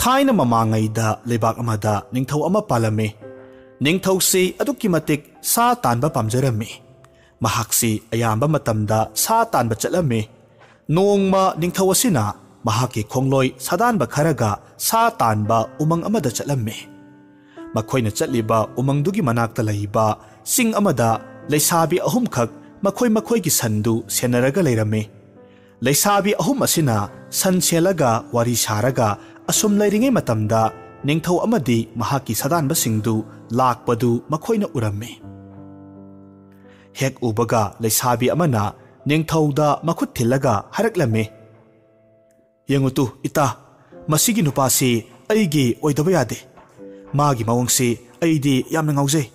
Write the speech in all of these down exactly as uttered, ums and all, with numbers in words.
ꯊꯥꯏꯅ ꯃꯃꯥꯡꯉꯩꯗ ꯂꯩꯕꯥꯛ ꯑꯃꯗ ꯅꯤꯡꯊꯧ ꯑꯃ ꯄꯥꯜꯂꯝꯃꯤ꯫ ꯅꯤꯡꯊꯧꯁꯤ ꯑꯗꯨꯛꯀꯤ ꯃꯇꯤꯛ ꯁꯥ ꯇꯥꯟꯕ ꯄꯥꯝꯖꯔꯝꯃꯤ꯫ ꯃꯍꯥꯛꯁꯤ ꯑꯌꯥꯝꯕ ꯃꯇꯝꯗ ꯁꯥ ꯇꯥꯟꯕ ꯆꯠꯂꯝꯃꯤ꯫ ꯅꯣꯡꯃ ꯅꯤꯡꯊꯧ ꯑꯁꯤꯅ ꯃꯍꯥꯛꯀꯤ ꯈꯣꯡꯂꯣꯏ ꯁꯥꯗꯥꯟꯕ ꯈꯔꯒ ꯁꯥ ꯇꯥꯟꯕ ꯎꯃꯪ ꯑꯃꯗ ꯆꯠꯂꯝꯃꯤ꯫ ꯃꯈꯣꯏꯅ ꯆꯠꯂꯤꯕ ꯎꯃꯪꯗꯨꯒꯤ ꯃꯅꯥꯛꯇ ꯂꯩꯕ ꯆꯤꯡ ꯑꯃꯗ ꯂꯩꯁꯥꯕꯤ ꯑꯍꯨꯝꯈꯛ ꯃꯈꯣꯏ ꯃꯈꯣꯏꯒꯤ ꯁꯟꯗꯨ ꯁꯦꯟꯅꯔꯒ ꯂꯩꯔꯝꯃꯤ꯫ ꯂꯩꯁꯥꯕꯤ ꯑꯍꯨꯝ ꯑꯁꯤꯅ ꯁꯟ ꯁꯦꯜꯂꯒ ꯋꯥꯔꯤ ꯁꯥꯔꯒ ꯑꯁꯨꯝ ꯂꯩꯔꯤꯉꯩ ꯃꯇꯝꯗ ꯅꯤꯡꯊꯧ ꯑꯃꯗꯤ ꯃꯍꯥꯛꯀꯤ ꯁꯥꯗꯥꯟꯕꯁꯤꯡꯗꯨ ꯂꯥꯛꯄꯗꯨ ꯃꯈꯣꯏꯅ ꯎꯔꯝꯃꯤ꯫ ꯍꯦꯛ ꯎꯕꯒ ꯂꯩꯁꯥꯕꯤ ꯑꯃꯅ ꯅꯤꯡꯊꯧꯗ ꯃꯈꯨꯠ ꯊꯤꯜꯂꯒ ꯍꯥꯏꯔꯛꯂꯝꯃꯤ, "ꯌꯦꯡꯉꯨ ꯇꯨ, ꯏꯇꯥ, ꯃꯁꯤꯒꯤ ꯅꯨꯄꯥꯁꯤ ꯑꯩꯒꯤ ꯑꯣꯏꯗꯕ ꯌꯥꯗꯦ꯫ ꯃꯥꯒꯤ ꯃꯑꯣꯡꯁꯤ ꯑꯩꯗꯤ ꯌꯥꯝꯅ ꯉꯥꯎꯖꯩ꯫"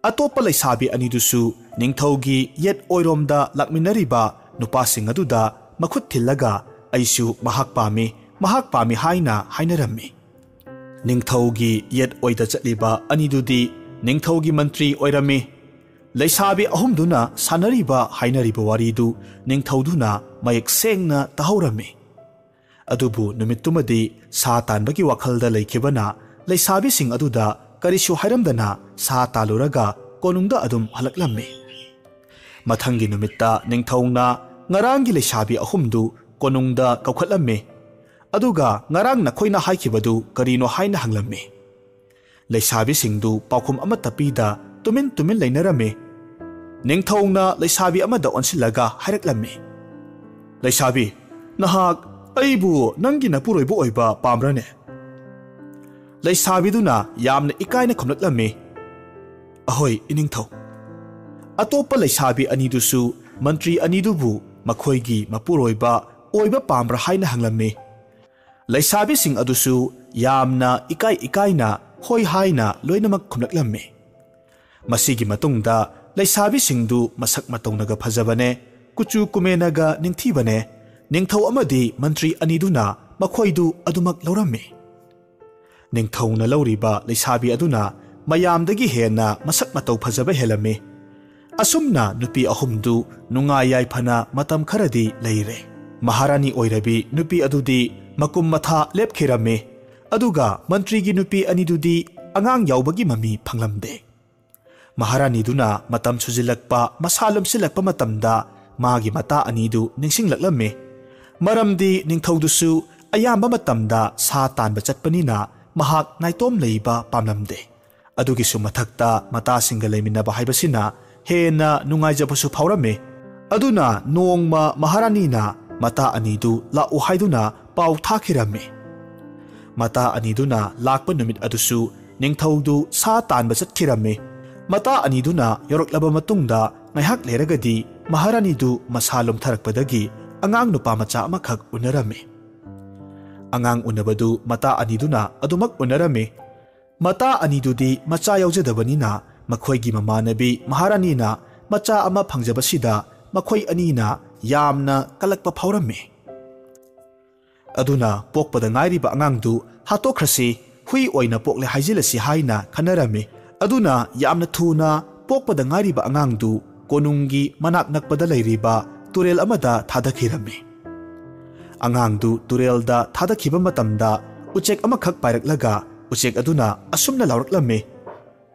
ꯑꯇꯣꯞꯄ ꯂꯩꯁꯥꯕꯤ ꯑꯅꯤꯗꯨꯁꯨ ꯅꯤꯡꯊꯧꯒꯤ ꯌꯦꯠ ꯑꯣꯏꯔꯣꯝꯗ ꯂꯥꯛꯃꯤꯟꯅꯔꯤꯕ ꯅꯨꯄꯥꯁꯤꯡ ꯑꯗꯨꯗ ꯃꯈꯨꯠ ꯊꯤꯜꯂꯒ, "ꯑꯩꯁꯨ ꯃꯍꯥꯛ ꯄꯥꯝꯃꯤ, ꯃꯍꯥꯛ ꯄꯥꯝꯃꯤ" ꯍꯥꯏꯅ ꯍꯥꯏꯅꯔꯝꯃꯤ꯫ ꯅꯤꯡꯊꯧꯒꯤ ꯌꯦꯠ ꯑꯣꯏꯗ ꯆꯠꯂꯤꯕ ꯑꯅꯤꯗꯨꯗꯤ ꯅꯤꯡꯊꯧꯒꯤ ꯃꯟꯇ꯭ꯔꯤ ꯑꯣꯏꯔꯝꯃꯤ꯫ ꯂꯩꯁꯥꯕꯤ ꯑꯍꯨꯝꯗꯨꯅ ꯁꯥꯟꯅꯔꯤꯕ ꯍꯥꯏꯅꯔꯤꯕ ꯋꯥꯔꯤꯗꯨ ꯅꯤꯡꯊꯧꯗꯨꯅ ꯃꯌꯦꯛ ꯁꯦꯡꯅ ꯇꯥꯍꯧꯔꯝꯃꯤ꯫ ꯑꯗꯨꯕꯨ ꯅꯨꯃꯤꯠꯇꯨꯃꯗꯤ ꯁꯥ ꯇꯥꯟꯕꯒꯤ ꯋꯥꯈꯜꯗ ꯂꯩꯈꯤꯕꯅ, ꯂꯩꯁꯥꯕꯤꯁꯤꯡ ꯑꯗꯨꯗ ꯀꯔꯤꯁꯨ ꯍꯥꯏꯔꯝꯗꯅ ꯁꯥ ꯇꯥꯜꯂꯨꯔꯒ ꯀꯣꯅꯨꯡꯗ ꯑꯗꯨꯝ ꯍꯜꯂꯛꯂꯝꯃꯤ꯫ ꯃꯊꯪꯒꯤ ꯅꯨꯃꯤꯠꯇ ꯅꯤꯡꯊꯧꯅ ꯉꯔꯥꯡꯒꯤ ꯂꯩꯁꯥꯕꯤ ꯑꯍꯨꯝꯗꯨ ꯀꯣꯅꯨꯡꯗ ꯀꯧꯈꯠꯂꯝꯃꯤ꯫ ꯑꯗꯨꯒ ꯉꯔꯥꯡ ꯅꯈꯣꯏꯅ ꯍꯥꯏꯈꯤꯕꯗꯨ ꯀꯔꯤꯅꯣ ꯍꯥꯏꯅ ꯍꯪꯂꯝꯃꯤ꯫ ꯂꯩꯁꯥꯕꯤꯁꯤꯡꯗꯨ ꯄꯥꯎꯈꯨꯝ ꯑꯃꯠꯇ ꯄꯤꯗ ꯇꯨꯃꯤꯟ ꯇꯨꯃꯤꯟ ꯂꯩꯅꯔꯝꯃꯤ꯫ ꯅꯤꯡꯊꯧꯅ ꯂꯩꯁꯥꯕꯤ ꯑꯃꯗ ꯑꯣꯟꯁꯤꯜꯂꯒ ꯍꯥꯏꯔꯛꯂꯝꯃꯤ, "ꯂꯩꯁꯥꯕꯤ, ꯅꯍꯥꯛ ꯑꯩꯕꯨ ꯅꯪꯒꯤ ꯅꯄꯨꯔꯣꯏꯕ ꯑꯣꯏꯕ ꯄꯥꯝꯕ꯭ꯔꯅꯦ?" ꯂꯩꯁꯥꯕꯤꯗꯨꯅ ꯌꯥꯝꯅ ꯏꯀꯥꯏꯅ ꯈꯨꯝꯂꯛꯂꯝꯃꯤ, "ꯑꯍꯣꯏ, ꯏꯅꯤꯡꯊꯧ꯫" ꯑꯇꯣꯞꯄ ꯂꯩꯁꯥꯕꯤ ꯑꯅꯤꯗꯨꯁꯨ ꯃꯟꯇ꯭ꯔꯤ ꯑꯅꯤꯗꯨꯕꯨ ꯃꯈꯣꯏꯒꯤ ꯃꯄꯨꯔꯣꯏꯕ ꯑꯣꯏꯕ ꯄꯥꯝꯕ꯭ꯔꯥ ꯍꯥꯏꯅ ꯍꯪꯂꯝꯃꯤ꯫ ꯂꯩꯁꯥꯕꯤꯁꯤꯡ ꯑꯗꯨꯁꯨ ꯌꯥꯝꯅ ꯏꯀꯥꯏ ꯏꯀꯥꯏꯅ ꯍꯣꯏ ꯍꯥꯏꯅ ꯂꯣꯏꯅꯃꯛ ꯈꯨꯝꯂꯛꯂꯝꯃꯤ꯫ ꯃꯁꯤꯒꯤ ꯃꯇꯨꯡꯗ ꯂꯩꯁꯥꯕꯤꯁꯤꯡꯗꯨ ꯃꯁꯛ ꯃꯇꯧꯅꯒ ꯐꯖꯕꯅꯦ, ꯀꯨꯆꯨ ꯀꯨꯃꯦꯟꯅꯒ ꯅꯤꯡꯊꯤꯕꯅꯦ꯫ ꯅꯤꯡꯊꯧ ꯑꯃꯗꯤ ꯃꯟꯇ꯭ꯔꯤ ꯑꯅꯤꯗꯨꯅ ꯃꯈꯣꯏꯗꯨ ꯑꯗꯨꯃꯛ ꯂꯧꯔꯝꯃꯤ꯫ ꯅꯤꯡꯊꯧꯅ ꯂꯧꯔꯤꯕ ꯂꯩꯁꯥꯕꯤ ꯑꯗꯨꯅ ꯃꯌꯥꯝꯗꯒꯤ ꯍꯦꯟꯅ ꯃꯁꯛ ꯃꯇꯧ ꯐꯖꯕ ꯍꯦꯜꯂꯝꯃꯤ꯫ ꯑꯁꯨꯝꯅ ꯅꯨꯄꯤ ꯑꯍꯨꯝꯗꯨ ꯅꯨꯡꯉꯥꯏ ꯌꯥꯏꯐꯅ ꯃꯇꯝ ꯈꯔꯗꯤ ꯂꯩꯔꯦ꯫ ꯃꯍꯥꯔꯥꯅꯤ ꯑꯣꯏꯔꯕꯤ ꯅꯨꯄꯤ ꯑꯗꯨꯗꯤ ꯃꯀꯨꯝ ꯃꯊꯥ ꯂꯦꯞꯈꯤꯔꯝꯃꯤ꯫ ꯑꯗꯨꯒ ꯃꯟꯇ꯭ꯔꯤꯒꯤ ꯅꯨꯄꯤ ꯑꯅꯤꯗꯨꯗꯤ ꯑꯉꯥꯡ ꯌꯥꯎꯕꯒꯤ ꯃꯃꯤ ꯐꯪꯂꯝꯗꯦ꯫ ꯃꯍꯥꯔꯥꯅꯤꯗꯨꯅ ꯃꯇꯝ ꯁꯨꯖꯤꯜꯂꯛꯄ, ꯃꯁꯥ ꯂꯨꯝꯁꯤꯜꯂꯛꯄ ꯃꯇꯝꯗ ꯃꯥꯒꯤ ꯃꯇꯥ ꯑꯅꯤꯗꯨ ꯅꯤꯡꯁꯤꯡꯂꯛꯂꯝꯃꯤ꯫ ꯃꯔꯝꯗꯤ ꯅꯤꯡꯊꯧꯗꯨꯁꯨ ꯑꯌꯥꯝꯕ ꯃꯇꯝꯗ ꯁꯥ ꯇꯥꯟꯕ ꯆꯠꯄꯅꯤꯅ ꯃꯍꯥꯛ ꯅꯥꯏꯇꯣꯝ ꯂꯩꯕ ꯄꯥꯝꯂꯝꯗꯦ꯫ ꯑꯗꯨꯒꯤꯁꯨ ꯃꯊꯛꯇ ꯃꯇꯥꯁꯤꯡꯒ ꯂꯩꯃꯤꯟꯅꯕ ꯍꯥꯏꯕꯁꯤꯅ ꯍꯦꯟꯅ ꯅꯨꯡꯉꯥꯏꯖꯕꯁꯨ ꯐꯥꯎꯔꯝꯃꯤ꯫ ꯑꯗꯨꯅ ꯅꯣꯡꯃ ꯃꯍꯥꯔꯥꯅꯤꯅ ꯃꯇꯥ ꯑꯅꯤꯗꯨ ꯂꯥꯛꯎ ꯍꯥꯏꯗꯨꯅ ꯄꯥꯎ ꯊꯥꯈꯤꯔꯝꯃꯤ꯫ ꯃꯇꯥ ꯑꯅꯤꯗꯨꯅ ꯂꯥꯛꯄ ꯅꯨꯃꯤꯠ ꯑꯗꯨꯁꯨ ꯅꯤꯡꯊꯧꯗꯨ ꯁꯥ ꯇꯥꯟꯕ ꯆꯠꯈꯤꯔꯝꯃꯤ꯫ ꯃꯇꯥ ꯑꯅꯤꯗꯨꯅ ꯌꯧꯔꯛꯂꯕ ꯃꯇꯨꯡꯗ ꯉꯥꯏꯍꯥꯛ ꯂꯩꯔꯒꯗꯤ ꯃꯍꯥꯔꯥꯅꯤꯗꯨ ꯃꯁꯥ ꯂꯨꯝꯊꯔꯛꯄꯗꯒꯤ ꯑꯉꯥꯡ ꯅꯨꯄꯥ ꯃꯆꯥ ꯑꯃꯈꯛ ꯎꯅꯔꯝꯃꯤ꯫ ꯑꯉꯥꯡ ꯎꯅꯕꯗꯨ ꯃꯇꯥ ꯑꯅꯤꯗꯨꯅ ꯑꯗꯨꯃꯛ ꯎꯅꯔꯝꯃꯤ꯫ ꯃꯇꯥ ꯑꯅꯤꯗꯨꯗꯤ ꯃꯆꯥ ꯌꯥꯎꯖꯗꯕꯅꯤꯅ ꯃꯈꯣꯏꯒꯤ ꯃꯃꯥꯟꯅꯕꯤ ꯃꯍꯥꯔꯥꯅꯤꯅ ꯃꯆꯥ ꯑꯃ ꯐꯪꯖꯕꯁꯤꯗ ꯃꯈꯣꯏ ꯑꯅꯤꯅ ꯌꯥꯝꯅ ꯀꯜꯂꯛꯄ ꯐꯥꯎꯔꯝꯃꯤ꯫ ꯑꯗꯨꯅ ꯄꯣꯛꯄꯗ ꯉꯥꯏꯔꯤꯕ ꯑꯉꯥꯡꯗꯨ ꯍꯥꯠꯇꯣꯛꯈ꯭ꯔꯁꯤ, ꯍꯨꯏ ꯑꯣꯏꯅ ꯄꯣꯛꯂꯦ ꯍꯥꯏꯖꯤꯜꯂꯁꯤ ꯍꯥꯏꯅ ꯈꯟꯅꯔꯝꯃꯤ꯫ ꯑꯗꯨꯅ ꯌꯥꯝꯅ ꯊꯨꯅ ꯄꯣꯛꯄꯗ ꯉꯥꯏꯔꯤꯕ ꯑꯉꯥꯡꯗꯨ ꯀꯣꯅꯨꯡꯒꯤ ꯃꯅꯥꯛ ꯅꯛꯄꯗ ꯂꯩꯔꯤꯕ ꯇꯨꯔꯦꯜ ꯑꯃꯗ ꯊꯥꯗꯈꯤꯔꯝꯃꯤ꯫ ꯑꯉꯥꯡꯗꯨ ꯇꯨꯔꯦꯜꯗ ꯊꯥꯗꯈꯤꯕ ꯃꯇꯝꯗ ꯎꯆꯦꯛ ꯑꯃꯈꯛ ꯄꯥꯏꯔꯛꯂꯒ ꯎꯆꯦꯛ ꯑꯗꯨꯅ ꯑꯁꯨꯝꯅ ꯂꯥꯎꯔꯛꯂꯝꯃꯤ,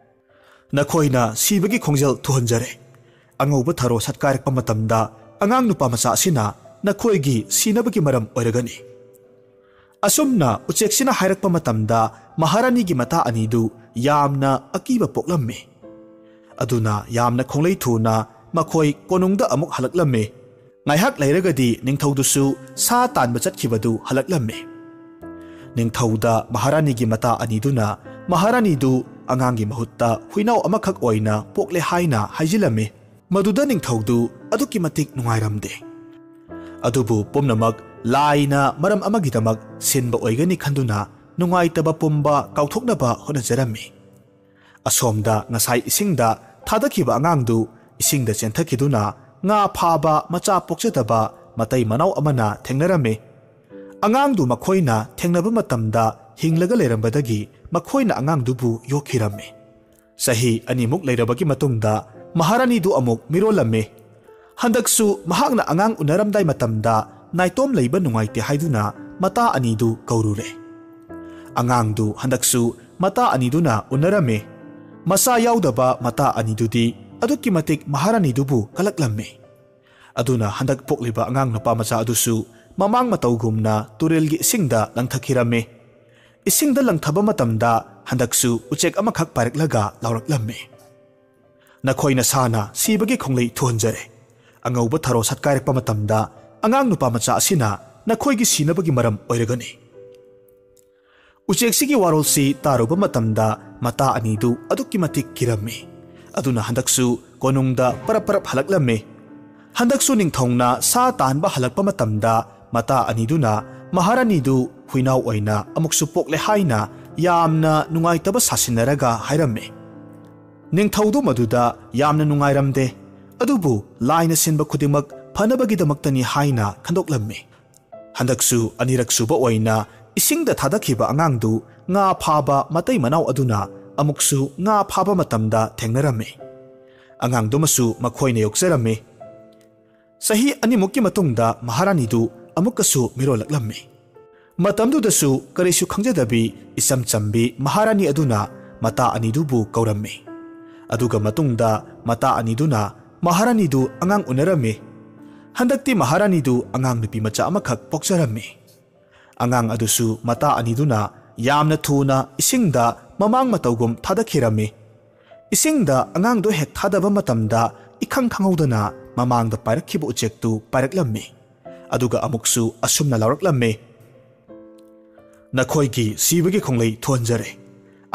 "ꯅꯈꯣꯏꯅ ꯁꯤꯕꯒꯤ ꯈꯣꯡꯖꯦꯜ ꯊꯨꯍꯟꯖꯔꯦ꯫ ꯑꯉꯧꯕ ꯊꯔꯣ ꯁꯠꯀꯥꯏꯔꯛꯄ ꯃꯇꯝꯗ ꯑꯉꯥꯡ ꯅꯨꯄꯥ ꯃꯆꯥ ꯑꯁꯤꯅ ꯅꯈꯣꯏꯒꯤ ꯁꯤꯅꯕꯒꯤ ꯃꯔꯝ ꯑꯣꯏꯔꯒꯅꯤ꯫" ꯑꯁꯨꯝꯅ ꯎꯆꯦꯛꯁꯤꯅ ꯍꯥꯏꯔꯛꯄ ꯃꯇꯝꯗ ꯃꯍꯥꯔꯥꯅꯤꯒꯤ ꯃꯇꯥ ꯑꯅꯤꯗꯨ ꯌꯥꯝꯅ ꯑꯀꯤꯕ ꯄꯣꯛꯂꯝꯃꯤ꯫ ꯑꯗꯨꯅ ꯌꯥꯝꯅ ꯈꯣꯡꯂꯩ ꯊꯨꯅ ꯃꯈꯣꯏ ꯀꯣꯅꯨꯡꯗ ꯑꯃꯨꯛ ꯍꯜꯂꯛꯂꯝꯃꯤ꯫ ꯉꯥꯏꯍꯥꯛ ꯂꯩꯔꯒꯗꯤ ꯅꯤꯡꯊꯧꯗꯨꯁꯨ ꯁꯥ ꯇꯥꯟꯕ ꯆꯠꯈꯤꯕꯗꯨ ꯍꯜꯂꯛꯂꯝꯃꯤ꯫ ꯅꯤꯡꯊꯧꯗ ꯃꯍꯥꯔꯥꯅꯤꯒꯤ ꯃꯇꯥ ꯑꯅꯤꯗꯨꯅ ꯃꯍꯥꯔꯥꯅꯤꯗꯨ ꯑꯉꯥꯡꯒꯤ ꯃꯍꯨꯠꯇ ꯍꯨꯏꯅꯥꯎ ꯑꯃꯈꯛ ꯑꯣꯏꯅ ꯄꯣꯛꯂꯦ ꯍꯥꯏꯅ ꯍꯥꯏꯖꯤꯜꯂꯝꯃꯤ꯫ ꯃꯗꯨꯗ ꯅꯤꯡꯊꯧꯗꯨ ꯑꯗꯨꯛꯀꯤ ꯃꯇꯤꯛ ꯅꯨꯡꯉꯥꯏꯔꯝꯗꯦ꯫ ꯑꯗꯨꯕꯨ ꯄꯨꯝꯅꯃꯛ ꯂꯥꯏꯅ ꯃꯔꯝ ꯑꯃꯒꯤꯗꯃꯛ ꯁꯤꯟꯕ ꯑꯣꯏꯒꯅꯤ ꯈꯟꯗꯨꯅ ꯅꯨꯡꯉꯥꯏꯇꯕ ꯄꯨꯝꯕ ꯀꯥꯎꯊꯣꯛꯅꯕ ꯍꯣꯠꯅꯖꯔꯝꯃꯤ꯫ ꯑꯁꯣꯝꯗ ꯉꯁꯥꯏ ꯏꯁꯤꯡꯗ ꯊꯥꯗꯈꯤꯕ ꯑꯉꯥꯡꯗꯨ ꯏꯁꯤꯡꯗ ꯆꯦꯟꯊꯈꯤꯗꯨꯅ ꯉꯥ ꯐꯥꯕ ꯃꯆꯥ ꯄꯣꯛꯆꯗꯕ ꯃꯇꯩ ꯃꯅꯥꯎ ꯑꯃꯅ ꯊꯦꯡꯅꯔꯝꯃꯤ꯫ ꯑꯉꯥꯡꯗꯨ ꯃꯈꯣꯏꯅ ꯊꯦꯡꯅꯕ ꯃꯇꯝꯗ ꯍꯤꯡꯂꯒ ꯂꯩꯔꯝꯕꯗꯒꯤ ꯃꯈꯣꯏꯅ ꯑꯉꯥꯡꯗꯨꯕꯨ ꯌꯣꯛꯈꯤꯔꯝꯃꯤ꯫ ꯆꯍꯤ ꯑꯅꯤꯃꯨꯛ ꯂꯩꯔꯕꯒꯤ ꯃꯇꯨꯡꯗ ꯃꯍꯥꯔꯥꯅꯤꯗꯨ ꯑꯃꯨꯛ ꯃꯤꯔꯣꯜꯂꯝꯃꯤ꯫ ꯍꯟꯗꯛꯁꯨ ꯃꯍꯥꯛꯅ ꯑꯉꯥꯡ ꯎꯅꯔꯝꯗꯥꯏ ꯃꯇꯝꯗ ꯅꯥꯏꯇꯣꯝ ꯂꯩꯕ ꯅꯨꯡꯉꯥꯏꯇꯦ ꯍꯥꯏꯗꯨꯅ ꯃꯇꯥ ꯑꯅꯤꯗꯨ ꯀꯧꯔꯨꯔꯦ꯫ ꯑꯉꯥꯡꯗꯨ ꯍꯟꯗꯛꯁꯨ ꯃꯇꯥ ꯑꯅꯤꯗꯨꯅ ꯎꯅꯔꯝꯃꯤ꯫ ꯃꯆꯥ ꯌꯥꯎꯗꯕ ꯃꯇꯥ ꯑꯅꯤꯗꯨꯗꯤ ꯑꯗꯨꯛꯀꯤ ꯃꯇꯤꯛ ꯃꯍꯥꯔꯥꯅꯤꯗꯨꯕꯨ ꯀꯜꯂꯛꯂꯝꯃꯤ꯫ ꯑꯗꯨꯅ ꯍꯟꯗꯛ ꯄꯣꯛꯂꯤꯕ ꯑꯉꯥꯡ ꯅꯨꯄꯥ ꯃꯆꯥ ꯑꯗꯨꯁꯨ ꯃꯃꯥꯡ ꯃꯇꯧꯒꯨꯝꯅ ꯇꯨꯔꯦꯜꯒꯤ ꯏꯁꯤꯡꯗ ꯂꯪꯊꯈꯤꯔꯝꯃꯤ꯫ ꯏꯁꯤꯡꯗ ꯂꯪꯊꯕ ꯃꯇꯝꯗ ꯍꯟꯗꯛꯁꯨ ꯎꯆꯦꯛ ꯑꯃꯈꯛ ꯄꯥꯏꯔꯛꯂꯒ ꯂꯥꯎꯔꯛꯂꯝꯃꯤ, "ꯅꯈꯣꯏ ꯅꯁꯥꯅ ꯁꯤꯕꯒꯤ ꯈꯣꯡꯂꯩ ꯊꯨꯍꯟꯖꯔꯦ꯫ ꯑꯉꯧꯕ ꯊꯔꯣ ꯁꯠꯀꯥꯏꯔꯛꯄ ꯃꯇꯝꯗ ꯑꯉꯥꯡ ꯅꯨꯄꯥ ꯃꯆꯥ ꯑꯁꯤꯅ ꯅꯈꯣꯏꯒꯤ ꯁꯤꯅꯕꯒꯤ ꯃꯔꯝ ꯑꯣꯏꯔꯒꯅꯤ"꯫ ꯎꯆꯦꯛꯁꯤꯒꯤ ꯋꯥꯔꯣꯜꯁꯤ ꯇꯥꯔꯨꯕ ꯃꯇꯝꯗ ꯃꯇꯥ ꯑꯅꯤꯗꯨ ꯑꯗꯨꯛꯀꯤ ꯃꯇꯤꯛ ꯀꯤꯔꯝꯃꯤ꯫ ꯑꯗꯨꯅ ꯍꯟꯗꯛꯁꯨ ꯀꯣꯅꯨꯡꯗ ꯄꯔꯞ ꯄꯔꯞ ꯍꯜꯂꯛꯂꯝꯃꯤ꯫ ꯍꯟꯗꯛꯁꯨ ꯅꯤꯡꯊꯧꯅ ꯁꯥ ꯇꯥꯟꯕ ꯍꯜꯂꯛꯄ ꯃꯇꯝꯗ ꯃꯇꯥ ꯑꯅꯤꯗꯨꯅ ꯃꯍꯥꯔꯥꯅꯤꯗꯨ ꯍꯨꯏꯅꯥꯎ ꯑꯣꯏꯅ ꯑꯃꯨꯛꯁꯨ ꯄꯣꯛꯂꯦ ꯍꯥꯏꯅ ꯌꯥꯝꯅ ꯅꯨꯡꯉꯥꯏꯇꯕ ꯁꯥꯁꯤꯟꯅꯔꯒ ꯍꯥꯏꯔꯝꯃꯤ꯫ ꯅꯤꯡꯊꯧꯗꯨ ꯃꯗꯨꯗ ꯌꯥꯝꯅ ꯅꯨꯡꯉꯥꯏꯔꯝꯗꯦ, ꯑꯗꯨꯕꯨ ꯂꯥꯏꯅ ꯁꯤꯟꯕ ꯈꯨꯗꯤꯡꯃꯛ ꯐꯅꯕꯒꯤꯗꯃꯛꯇꯅꯤ ꯍꯥꯏꯅ ꯈꯟꯗꯣꯛꯂꯝꯃꯤ꯫ ꯍꯟꯗꯛꯁꯨ ꯑꯅꯤꯔꯛ ꯁꯨꯕ ꯑꯣꯏꯅ ꯏꯁꯤꯡꯗ ꯊꯥꯗꯈꯤꯕ ꯑꯉꯥꯡꯗꯨ ꯉꯥ ꯐꯥꯕ ꯃꯇꯩ ꯃꯅꯥꯎ ꯑꯗꯨꯅ ꯑꯃꯨꯛꯁꯨ ꯉꯥ ꯐꯥꯕ ꯃꯇꯝꯗ ꯊꯦꯡꯅꯔꯝꯃꯤ꯫ ꯑꯉꯥꯡꯗꯨꯃꯁꯨ ꯃꯈꯣꯏꯅ ꯌꯣꯛꯆꯔꯝꯃꯤ꯫ ꯆꯍꯤ ꯑꯅꯤꯃꯨꯛꯀꯤ ꯃꯇꯨꯡꯗ ꯃꯍꯥꯔꯥꯅꯤꯗꯨ ꯑꯃꯨꯛꯀꯁꯨ ꯃꯤꯔꯣꯜꯂꯛꯂꯝꯃꯤ꯫ ꯃꯇꯝꯗꯨꯗꯁꯨ ꯀꯔꯤꯁꯨ ꯈꯪꯖꯗꯕꯤ ꯏꯆꯝ ꯆꯝꯕꯤ ꯃꯍꯥꯔꯥꯅꯤ ꯑꯗꯨꯅ ꯃꯇꯥ ꯑꯅꯤꯗꯨꯕꯨ ꯀꯧꯔꯝꯃꯤ꯫ ꯑꯗꯨꯒ ꯃꯇꯨꯡꯗ ꯃꯇꯥ ꯑꯅꯤꯗꯨꯅ ꯃꯍꯥꯔꯥꯅꯤꯗꯨ ꯑꯉꯥꯡ ꯎꯅꯔꯝꯃꯤ꯫ ꯍꯟꯗꯛꯇꯤ ꯃꯍꯥꯔꯥꯅꯤꯗꯨ ꯑꯉꯥꯡ ꯅꯨꯄꯤ ꯃꯆꯥ ꯑꯃꯈꯛ ꯄꯣꯛꯆꯔꯝꯃꯤ꯫ ꯑꯉꯥꯡ ꯑꯗꯨꯁꯨ ꯃꯇꯥ ꯑꯅꯤꯗꯨꯅ ꯌꯥꯝꯅ ꯊꯨꯅ ꯏꯁꯤꯡꯗ ꯃꯃꯥꯡ ꯃꯇꯧꯒꯨꯝ ꯊꯥꯗꯈꯤꯔꯝꯃꯤ꯫ ꯏꯁꯤꯡꯗ ꯑꯉꯥꯡꯗꯨ ꯍꯦꯛ ꯊꯥꯗꯕ ꯃꯇꯝꯗ ꯏꯈꯪ ꯈꯪꯍꯧꯗꯅ ꯃꯃꯥꯡꯗ ꯄꯥꯏꯔꯛꯈꯤꯕ ꯎꯆꯦꯛꯇꯨ ꯄꯥꯏꯔꯛꯂꯝꯃꯤ꯫ ꯑꯗꯨꯒ ꯑꯃꯨꯛꯁꯨ ꯑꯁꯨꯝꯅ ꯂꯥꯎꯔꯛꯂꯝꯃꯤ, "ꯅꯈꯣꯏꯒꯤ ꯁꯤꯕꯒꯤ ꯈꯣꯡꯂꯩ ꯊꯣꯟꯖꯔꯦ꯫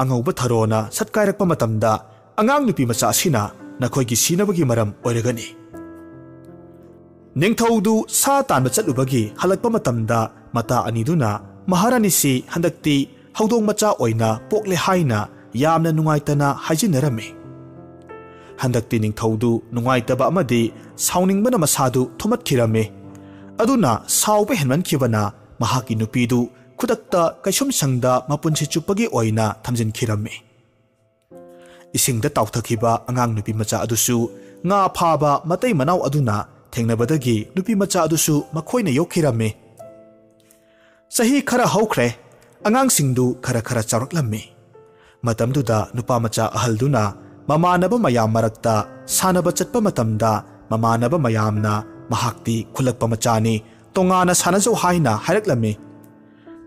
ꯑꯉꯧꯕ ꯊꯔꯣꯅ ꯁꯠꯀꯥꯏꯔꯛꯄ ꯃꯇꯝꯗ ꯑꯉꯥꯡ ꯅꯨꯄꯤ ꯃꯆꯥ ꯑꯁꯤꯅ ꯅꯈꯣꯏꯒꯤ ꯁꯤꯅꯕꯒꯤ ꯃꯔꯝ ꯑꯣꯏꯔꯒꯅꯤ"꯫ ꯅꯤꯡꯊꯧꯗꯨ ꯁꯥ ꯇꯥꯟꯕ ꯆꯠꯂꯨꯕꯒꯤ ꯍꯜꯂꯛꯄ ꯃꯇꯝꯗ ꯃꯇꯥ ꯑꯅꯤꯗꯨꯅ ꯃꯍꯥꯔꯥꯅꯤꯁꯤ ꯍꯟꯗꯛꯇꯤ ꯍꯧꯗꯣꯡ ꯃꯆꯥ ꯑꯣꯏꯅ ꯄꯣꯛꯂꯦ ꯍꯥꯏꯅ ꯌꯥꯝꯅ ꯅꯨꯡꯉꯥꯏꯇꯅ ꯍꯥꯏꯖꯤꯟꯅꯔꯝꯃꯤ꯫ ꯍꯟꯗꯛꯇꯤ ꯅꯤꯡꯊꯧꯗꯨ ꯅꯨꯡꯉꯥꯏꯇꯕ ꯑꯃꯗꯤ ꯁꯥꯎꯅꯤꯡꯕꯅ ꯃꯁꯥꯗꯨ ꯊꯨꯝꯃꯠꯈꯤꯔꯝꯃꯤ꯫ ꯑꯗꯨꯅ ꯁꯥꯎꯕ ꯍꯦꯟꯃꯟꯈꯤꯕꯅ ꯃꯍꯥꯛꯀꯤ ꯅꯨꯄꯤꯗꯨ ꯈꯨꯗꯛꯇ ꯀꯩꯁꯨꯝꯁꯪꯗ ꯃꯄꯨꯟꯁꯤ ꯆꯨꯞꯄꯒꯤ ꯑꯣꯏꯅ ꯊꯝꯖꯤꯟꯈꯤꯔꯝꯃꯤ꯫ ꯏꯁꯤꯡꯗ ꯇꯥꯎꯊꯈꯤꯕ ꯑꯉꯥꯡ ꯅꯨꯄꯤ ꯃꯆꯥ ꯑꯗꯨꯁꯨ ꯉꯥ ꯐꯥꯕ ꯃꯇꯩ ꯃꯅꯥꯎ ꯑꯗꯨꯅ ꯊꯦꯡꯅꯕꯗꯒꯤ ꯅꯨꯄꯤ ꯃꯆꯥ ꯑꯗꯨꯁꯨ ꯃꯈꯣꯏꯅ ꯌꯣꯛꯈꯤꯔꯝꯃꯤ꯫ ꯆꯍꯤ ꯈꯔ ꯍꯧꯈ꯭ꯔꯦ꯫ ꯑꯉꯥꯡꯁꯤꯡꯗꯨ ꯈꯔ ꯈꯔ ꯆꯥꯎꯔꯛꯂꯝꯃꯤ꯫ ꯃꯇꯝꯗꯨꯗ ꯅꯨꯄꯥ ꯃꯆꯥ ꯑꯍꯜꯗꯨꯅ ꯃꯃꯥꯟꯅꯕ ꯃꯌꯥꯝ ꯃꯔꯛꯇ ꯁꯥꯟꯅꯕ ꯆꯠꯄ ꯃꯇꯝꯗ ꯃꯃꯥꯟꯅꯕ ꯃꯌꯥꯝꯅ ꯃꯍꯥꯛꯇꯤ ꯈꯨꯜꯂꯛꯄ ꯃꯆꯥꯅꯤ, ꯇꯣꯉꯥꯟꯅ ꯁꯥꯟꯅꯖꯧ ꯍꯥꯏꯅ ꯍꯥꯏꯔꯛꯂꯝꯃꯤ꯫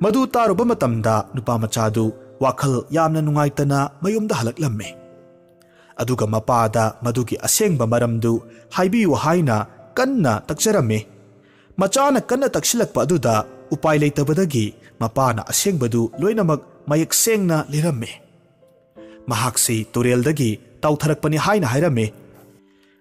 ꯃꯗꯨ ꯇꯥꯔꯨꯕ ꯃꯇꯝꯗ ꯅꯨꯄꯥ ꯃꯆꯥꯗꯨ ꯋꯥꯈꯜ ꯌꯥꯝꯅ ꯅꯨꯡꯉꯥꯏꯇꯅ ꯃꯌꯨꯝꯗ ꯍꯜꯂꯛꯂꯝꯃꯤ꯫ ꯑꯗꯨꯒ ꯃꯄꯥꯗ ꯃꯗꯨꯒꯤ ꯑꯁꯦꯡꯕ ꯃꯔꯝꯗꯨ ꯍꯥꯏꯕꯤꯌꯨ ꯍꯥꯏꯅ ꯀꯟꯅ ꯇꯛꯆꯔꯝꯃꯤ꯫ ꯃꯆꯥꯅ ꯀꯟꯅ ꯇꯛꯁꯤꯜꯂꯛꯄ ꯑꯗꯨꯗ ꯎꯄꯥꯏ ꯂꯩꯇꯕꯗꯒꯤ ꯃꯄꯥꯅ ꯑꯁꯦꯡꯕꯗꯨ ꯂꯣꯏꯅꯃꯛ ꯃꯌꯦꯛ ꯁꯦꯡꯅ ꯂꯤꯔꯝꯃꯤ꯫ ꯃꯍꯥꯛꯁꯤ ꯇꯨꯔꯦꯜꯗꯒꯤ ꯇꯥꯎꯊꯔꯛꯄꯅꯤ ꯍꯥꯏꯅ ꯍꯥꯏꯔꯝꯃꯤ꯫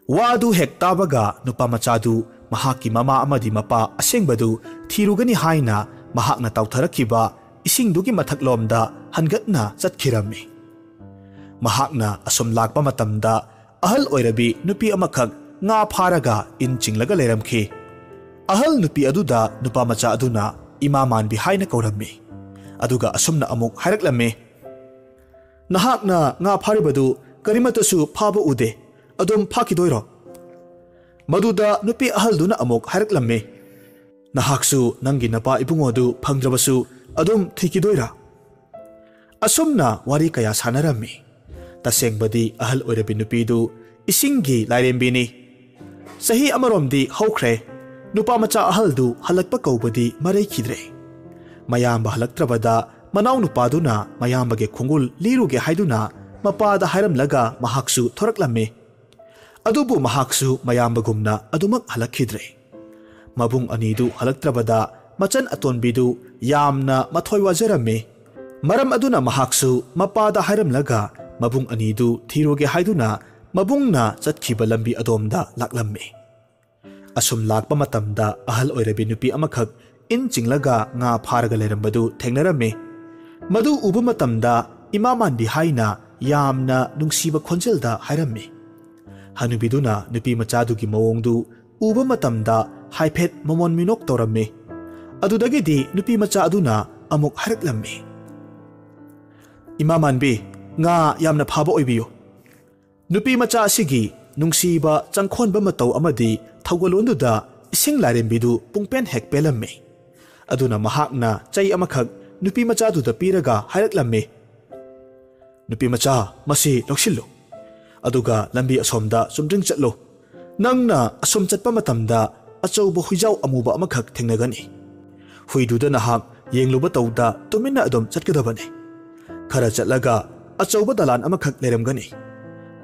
ꯋꯥꯗꯨ ꯍꯦꯛ ꯇꯥꯕꯒ ꯅꯨꯄꯥ ꯃꯆꯥꯗꯨ ꯃꯍꯥꯛꯀꯤ ꯃꯃꯥ ꯑꯃꯗꯤ ꯃꯄꯥ ꯑꯁꯦꯡꯕꯗꯨ ꯊꯤꯔꯨꯒꯅꯤ ꯍꯥꯏꯅ ꯃꯍꯥꯛꯅ ꯇꯥꯎꯊꯔꯛꯈꯤꯕ ꯏꯁꯤꯡꯗꯨꯒꯤ ꯃꯊꯛꯂꯣꯝꯗ ꯍꯟꯒꯠꯅ ꯆꯠꯈꯤꯔꯝꯃꯤ꯫ ꯃꯍꯥꯛꯅ ꯑꯁꯨꯝ ꯂꯥꯛꯄ ꯃꯇꯝꯗ ꯑꯍꯜ ꯑꯣꯏꯔꯕꯤ ꯅꯨꯄꯤ ꯑꯃꯈꯛ ꯉꯥ ꯐꯥꯔꯒ ꯏꯟ ꯆꯤꯡꯂꯒ ꯂꯩꯔꯝꯈꯤ꯫ ꯑꯍꯜ ꯅꯨꯄꯤ ꯑꯗꯨꯗ ꯅꯨꯄꯥ ꯃꯆꯥ ꯑꯗꯨꯅ ꯏꯃꯥ ꯃꯥꯟꯕꯤ ꯍꯥꯏꯅ ꯀꯧꯔꯝꯃꯤ꯫ ꯑꯗꯨꯒ ꯑꯁꯨꯝꯅ ꯑꯃꯨꯛ ꯍꯥꯏꯔꯛꯂꯝꯃꯤ, "ꯅꯍꯥꯛꯅ ꯉꯥ ꯐꯥꯔꯤꯕꯗꯨ ꯀꯔꯤꯃꯠꯇꯁꯨ ꯐꯥꯕ ꯎꯗꯦ꯫ ꯑꯗꯨꯝ ꯐꯥꯈꯤꯗꯣꯏꯔꯣ?" ꯃꯗꯨꯗ ꯅꯨꯄꯤ ꯑꯍꯜꯗꯨꯅ ꯑꯃꯨꯛ ꯍꯥꯏꯔꯛꯂꯝꯃꯤ, "ꯅꯍꯥꯛꯁꯨ ꯅꯪꯒꯤ ꯅꯄꯥ ꯏꯕꯨꯡꯉꯣꯗꯨ ꯐꯪꯗ꯭ꯔꯕꯁꯨ ꯑꯗꯨꯝ ꯊꯤꯈꯤꯗꯣꯏꯔꯥ?" ꯑꯁꯨꯝꯅ ꯋꯥꯔꯤ ꯀꯌꯥ ꯁꯥꯟꯅꯔꯝꯃꯤ꯫ ꯇꯁꯦꯡꯕꯗꯤ ꯑꯍꯜ ꯑꯣꯏꯔꯕꯤ ꯅꯨꯄꯤꯗꯨ ꯏꯁꯤꯡꯒꯤ ꯂꯥꯏꯔꯦꯝꯕꯤꯅꯤ꯫ ꯆꯍꯤ ꯑꯃꯔꯣꯝꯗꯤ ꯍꯧꯈ꯭ꯔꯦ꯫ ꯅꯨꯄꯥ ꯃꯆꯥ ꯑꯍꯜꯗꯨ ꯍꯜꯂꯛꯄ ꯀꯧꯕꯗꯤ ꯃꯔꯩꯈꯤꯗ꯭ꯔꯦ꯫ ꯃꯌꯥꯝꯕ ꯍꯜꯂꯛꯇ꯭ꯔꯕꯗ ꯃꯅꯥꯎ ꯅꯨꯄꯥꯗꯨꯅ ꯃꯌꯥꯝꯕꯒꯤ ꯈꯣꯡꯒꯨꯜ ꯂꯤꯔꯨꯒꯦ ꯍꯥꯏꯗꯨꯅ ꯃꯄꯥꯗ ꯍꯥꯏꯔꯝꯂꯒ ꯃꯍꯥꯛꯁꯨ ꯊꯣꯔꯛꯂꯝꯃꯤ꯫ ꯑꯗꯨꯕꯨ ꯃꯍꯥꯛꯁꯨ ꯃꯌꯥꯝꯕꯒꯨꯝꯅ ꯑꯗꯨꯃꯛ ꯍꯜꯂꯛꯈꯤꯗ꯭ꯔꯦ꯫ ꯃꯕꯨꯡ ꯑꯅꯤꯗꯨ ꯍꯜꯂꯛꯇ꯭ꯔꯕꯗ ꯃꯆꯟ ꯑꯇꯣꯟꯕꯤꯗꯨ ꯌꯥꯝꯅ ꯃꯊ꯭ꯋꯥꯏ ꯋꯥꯖꯔꯝꯃꯤ꯫ ꯃꯔꯝ ꯑꯗꯨꯅ ꯃꯍꯥꯛꯁꯨ ꯃꯄꯥꯗ ꯍꯥꯏꯔꯝꯂꯒ ꯃꯕꯨꯡ ꯑꯅꯤꯗꯨ ꯊꯤꯔꯨꯒꯦ ꯍꯥꯏꯗꯨꯅ ꯃꯕꯨꯡꯅ ꯆꯠꯈꯤꯕ ꯂꯝꯕꯤ ꯑꯗꯣꯝꯗ ꯂꯥꯛꯂꯝꯃꯤ꯫ ꯑꯁꯨꯝ ꯂꯥꯛꯄ ꯃꯇꯝꯗ ꯑꯍꯜ ꯑꯣꯏꯔꯕꯤ ꯅꯨꯄꯤ ꯑꯃꯈꯛ ꯏꯟ ꯆꯤꯡꯂꯒ ꯉꯥ ꯐꯥꯔꯒ ꯂꯩꯔꯝꯕꯗꯨ ꯊꯦꯡꯅꯔꯝꯃꯤ꯫ ꯃꯗꯨ ꯎꯕ ꯃꯇꯝꯗ ꯏꯃꯥ ꯃꯥꯟꯕꯤ ꯍꯥꯏꯅ ꯌꯥꯝꯅ ꯅꯨꯡꯁꯤꯕ ꯈꯣꯟꯖꯦꯜꯗ ꯍꯥꯏꯔꯝꯃꯤ꯫ ꯍꯅꯨꯕꯤꯗꯨꯅ ꯅꯨꯄꯤ ꯃꯆꯥꯗꯨꯒꯤ ꯃꯑꯣꯡꯗꯨ ꯎꯕ ꯃꯇꯝꯗ ꯍꯥꯏꯐꯦꯠ ꯃꯃꯣꯟ ꯃꯤꯅꯣꯛ ꯇꯧꯔꯝꯃꯤ꯫ ꯑꯗꯨꯗꯒꯤꯗꯤ ꯅꯨꯄꯤ ꯃꯆꯥ ꯑꯗꯨꯅ ꯑꯃꯨꯛ ꯍꯥꯏꯔꯛꯂꯝꯃꯤ, "ꯏꯃꯥ ꯃꯥꯟꯕꯤ, ꯉꯥ ꯌꯥꯝꯅ ꯐꯥꯕ ꯑꯣꯏꯕꯤꯌꯨ"꯫ ꯅꯨꯄꯤ ꯃꯆꯥ ꯑꯁꯤꯒꯤ ꯅꯨꯡꯁꯤꯕ ꯆꯪꯈꯣꯟꯕ ꯃꯇꯧ ꯑꯃꯗꯤ ꯊꯧꯒꯜꯂꯣꯟꯗꯨꯗ ꯏꯁꯤꯡ ꯂꯥꯏꯔꯦꯝꯕꯤꯗꯨ ꯄꯨꯡꯄꯦꯟ ꯍꯦꯛ ꯄꯦꯜꯂꯝꯃꯤ꯫ ꯑꯗꯨꯅ ꯃꯍꯥꯛꯅ ꯆꯩ ꯑꯃꯈꯛ ꯅꯨꯄꯤ ꯃꯆꯥꯗꯨꯗ ꯄꯤꯔꯒ ꯍꯥꯏꯔꯛꯂꯝꯃꯤ, "ꯅꯨꯄꯤ ꯃꯆꯥ, ꯃꯁꯤ ꯂꯧꯁꯤꯜꯂꯨ, ꯑꯗꯨꯒ ꯂꯝꯕꯤ ꯑꯁꯣꯝꯗ ꯆꯨꯝꯗ꯭ꯔꯤꯡ ꯆꯠꯂꯨ꯫ ꯅꯪꯅ ꯑꯁꯨꯝ ꯆꯠꯄ ꯃꯇꯝꯗ ꯑꯆꯧꯕ ꯍꯨꯏꯖꯥꯎ ꯑꯃꯨꯕ ꯑꯃꯈꯛ ꯊꯦꯡꯅꯒꯅꯤ꯫ ꯍꯨꯏꯗꯨꯗ ꯅꯍꯥꯛ ꯌꯦꯡꯂꯨꯕ ꯇꯧꯗ ꯇꯨꯃꯤꯟꯅ ꯑꯗꯨꯝ ꯆꯠꯀꯗꯕꯅꯤ꯫ ꯈꯔ ꯆꯠꯂꯒ ꯑꯆꯧꯕ ꯗꯂꯥꯟ ꯑꯃꯈꯛ ꯂꯩꯔꯝꯒꯅꯤ꯫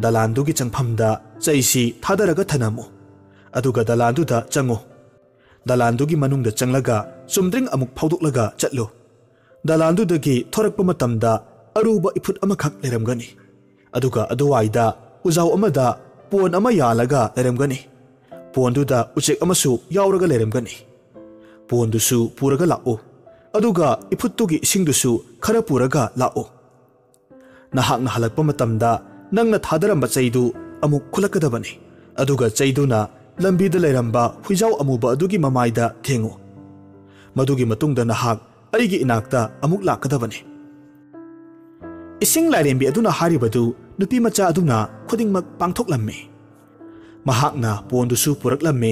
ꯗꯂꯥꯟꯗꯨꯒꯤ ꯆꯪꯐꯝꯗ ꯆꯩꯁꯤ ꯊꯥꯗꯔꯒ ꯊꯅꯝꯃꯨ, ꯑꯗꯨꯒ ꯗꯂꯥꯟꯗꯨꯗ ꯆꯪꯉꯨ꯫ ꯗꯂꯥꯟꯗꯨꯒꯤ ꯃꯅꯨꯡꯗ ꯆꯪꯂꯒ ꯆꯨꯝꯗ꯭ꯔꯤꯡ ꯑꯃꯨꯛ ꯐꯥꯎꯗꯣꯛꯂꯒ ꯆꯠꯂꯨ꯫ ꯗꯂꯥꯟꯗꯨꯗꯒꯤ ꯊꯣꯔꯛꯄ ꯃꯇꯝꯗ ꯑꯔꯨꯕ ꯏꯐꯨꯠ ꯑꯃꯈꯛ ꯂꯩꯔꯝꯒꯅꯤ, ꯑꯗꯨꯒ ꯑꯗꯨꯋꯥꯏꯗ ꯎꯖꯥꯎ ꯑꯃꯗ ꯄꯣꯟ ꯑꯃ ꯌꯥꯜꯂꯒ ꯂꯩꯔꯝꯒꯅꯤ꯫ ꯄꯣꯟꯗꯨꯗ ꯎꯆꯦꯛ ꯑꯃꯁꯨ ꯌꯥꯎꯔꯒ ꯂꯩꯔꯝꯒꯅꯤ꯫ ꯄꯣꯟꯗꯨꯁꯨ ꯄꯨꯔꯒ ꯂꯥꯛꯎ, ꯑꯗꯨꯒ ꯏꯐꯨꯠꯇꯨꯒꯤ ꯏꯁꯤꯡꯗꯨꯁꯨ ꯈꯔ ꯄꯨꯔꯒ ꯂꯥꯛꯎ꯫ ꯅꯍꯥꯛꯅ ꯍꯜꯂꯛꯄ ꯃꯇꯝꯗ ꯅꯪꯅ ꯊꯥꯗꯔꯝꯕ ꯆꯩꯗꯨ ꯑꯃꯨꯛ ꯈꯨꯠꯂꯛꯀꯗꯕꯅꯤ, ꯑꯗꯨꯒ ꯆꯩꯗꯨꯅ ꯂꯝꯕꯤꯗ ꯂꯩꯔꯝꯕ ꯍꯨꯏꯖꯥꯎ ꯑꯃꯨꯕ ꯑꯗꯨꯒꯤ ꯃꯃꯥꯏꯗ ꯊꯦꯡꯉꯨ꯫ ꯃꯗꯨꯒꯤ ꯃꯇꯨꯡꯗ ꯅꯍꯥꯛ ꯑꯩꯒꯤ ꯏꯅꯥꯛꯇ ꯑꯃꯨꯛ ꯂꯥꯛꯀꯗꯕꯅꯤ꯫" ꯏꯁꯤꯡ ꯂꯥꯏꯔꯦꯝꯕꯤ ꯑꯗꯨꯅ ꯍꯥꯏꯔꯤꯕꯗꯨ ꯅꯨꯄꯤ ꯃꯆꯥ ꯑꯗꯨꯅ ꯈꯨꯗꯤꯡꯃꯛ ꯄꯥꯡꯊꯣꯛꯂꯝꯃꯤ꯫ ꯃꯍꯥꯛꯅ ꯄꯣꯟꯗꯨꯁꯨ ꯄꯨꯔꯛꯂꯝꯃꯤ,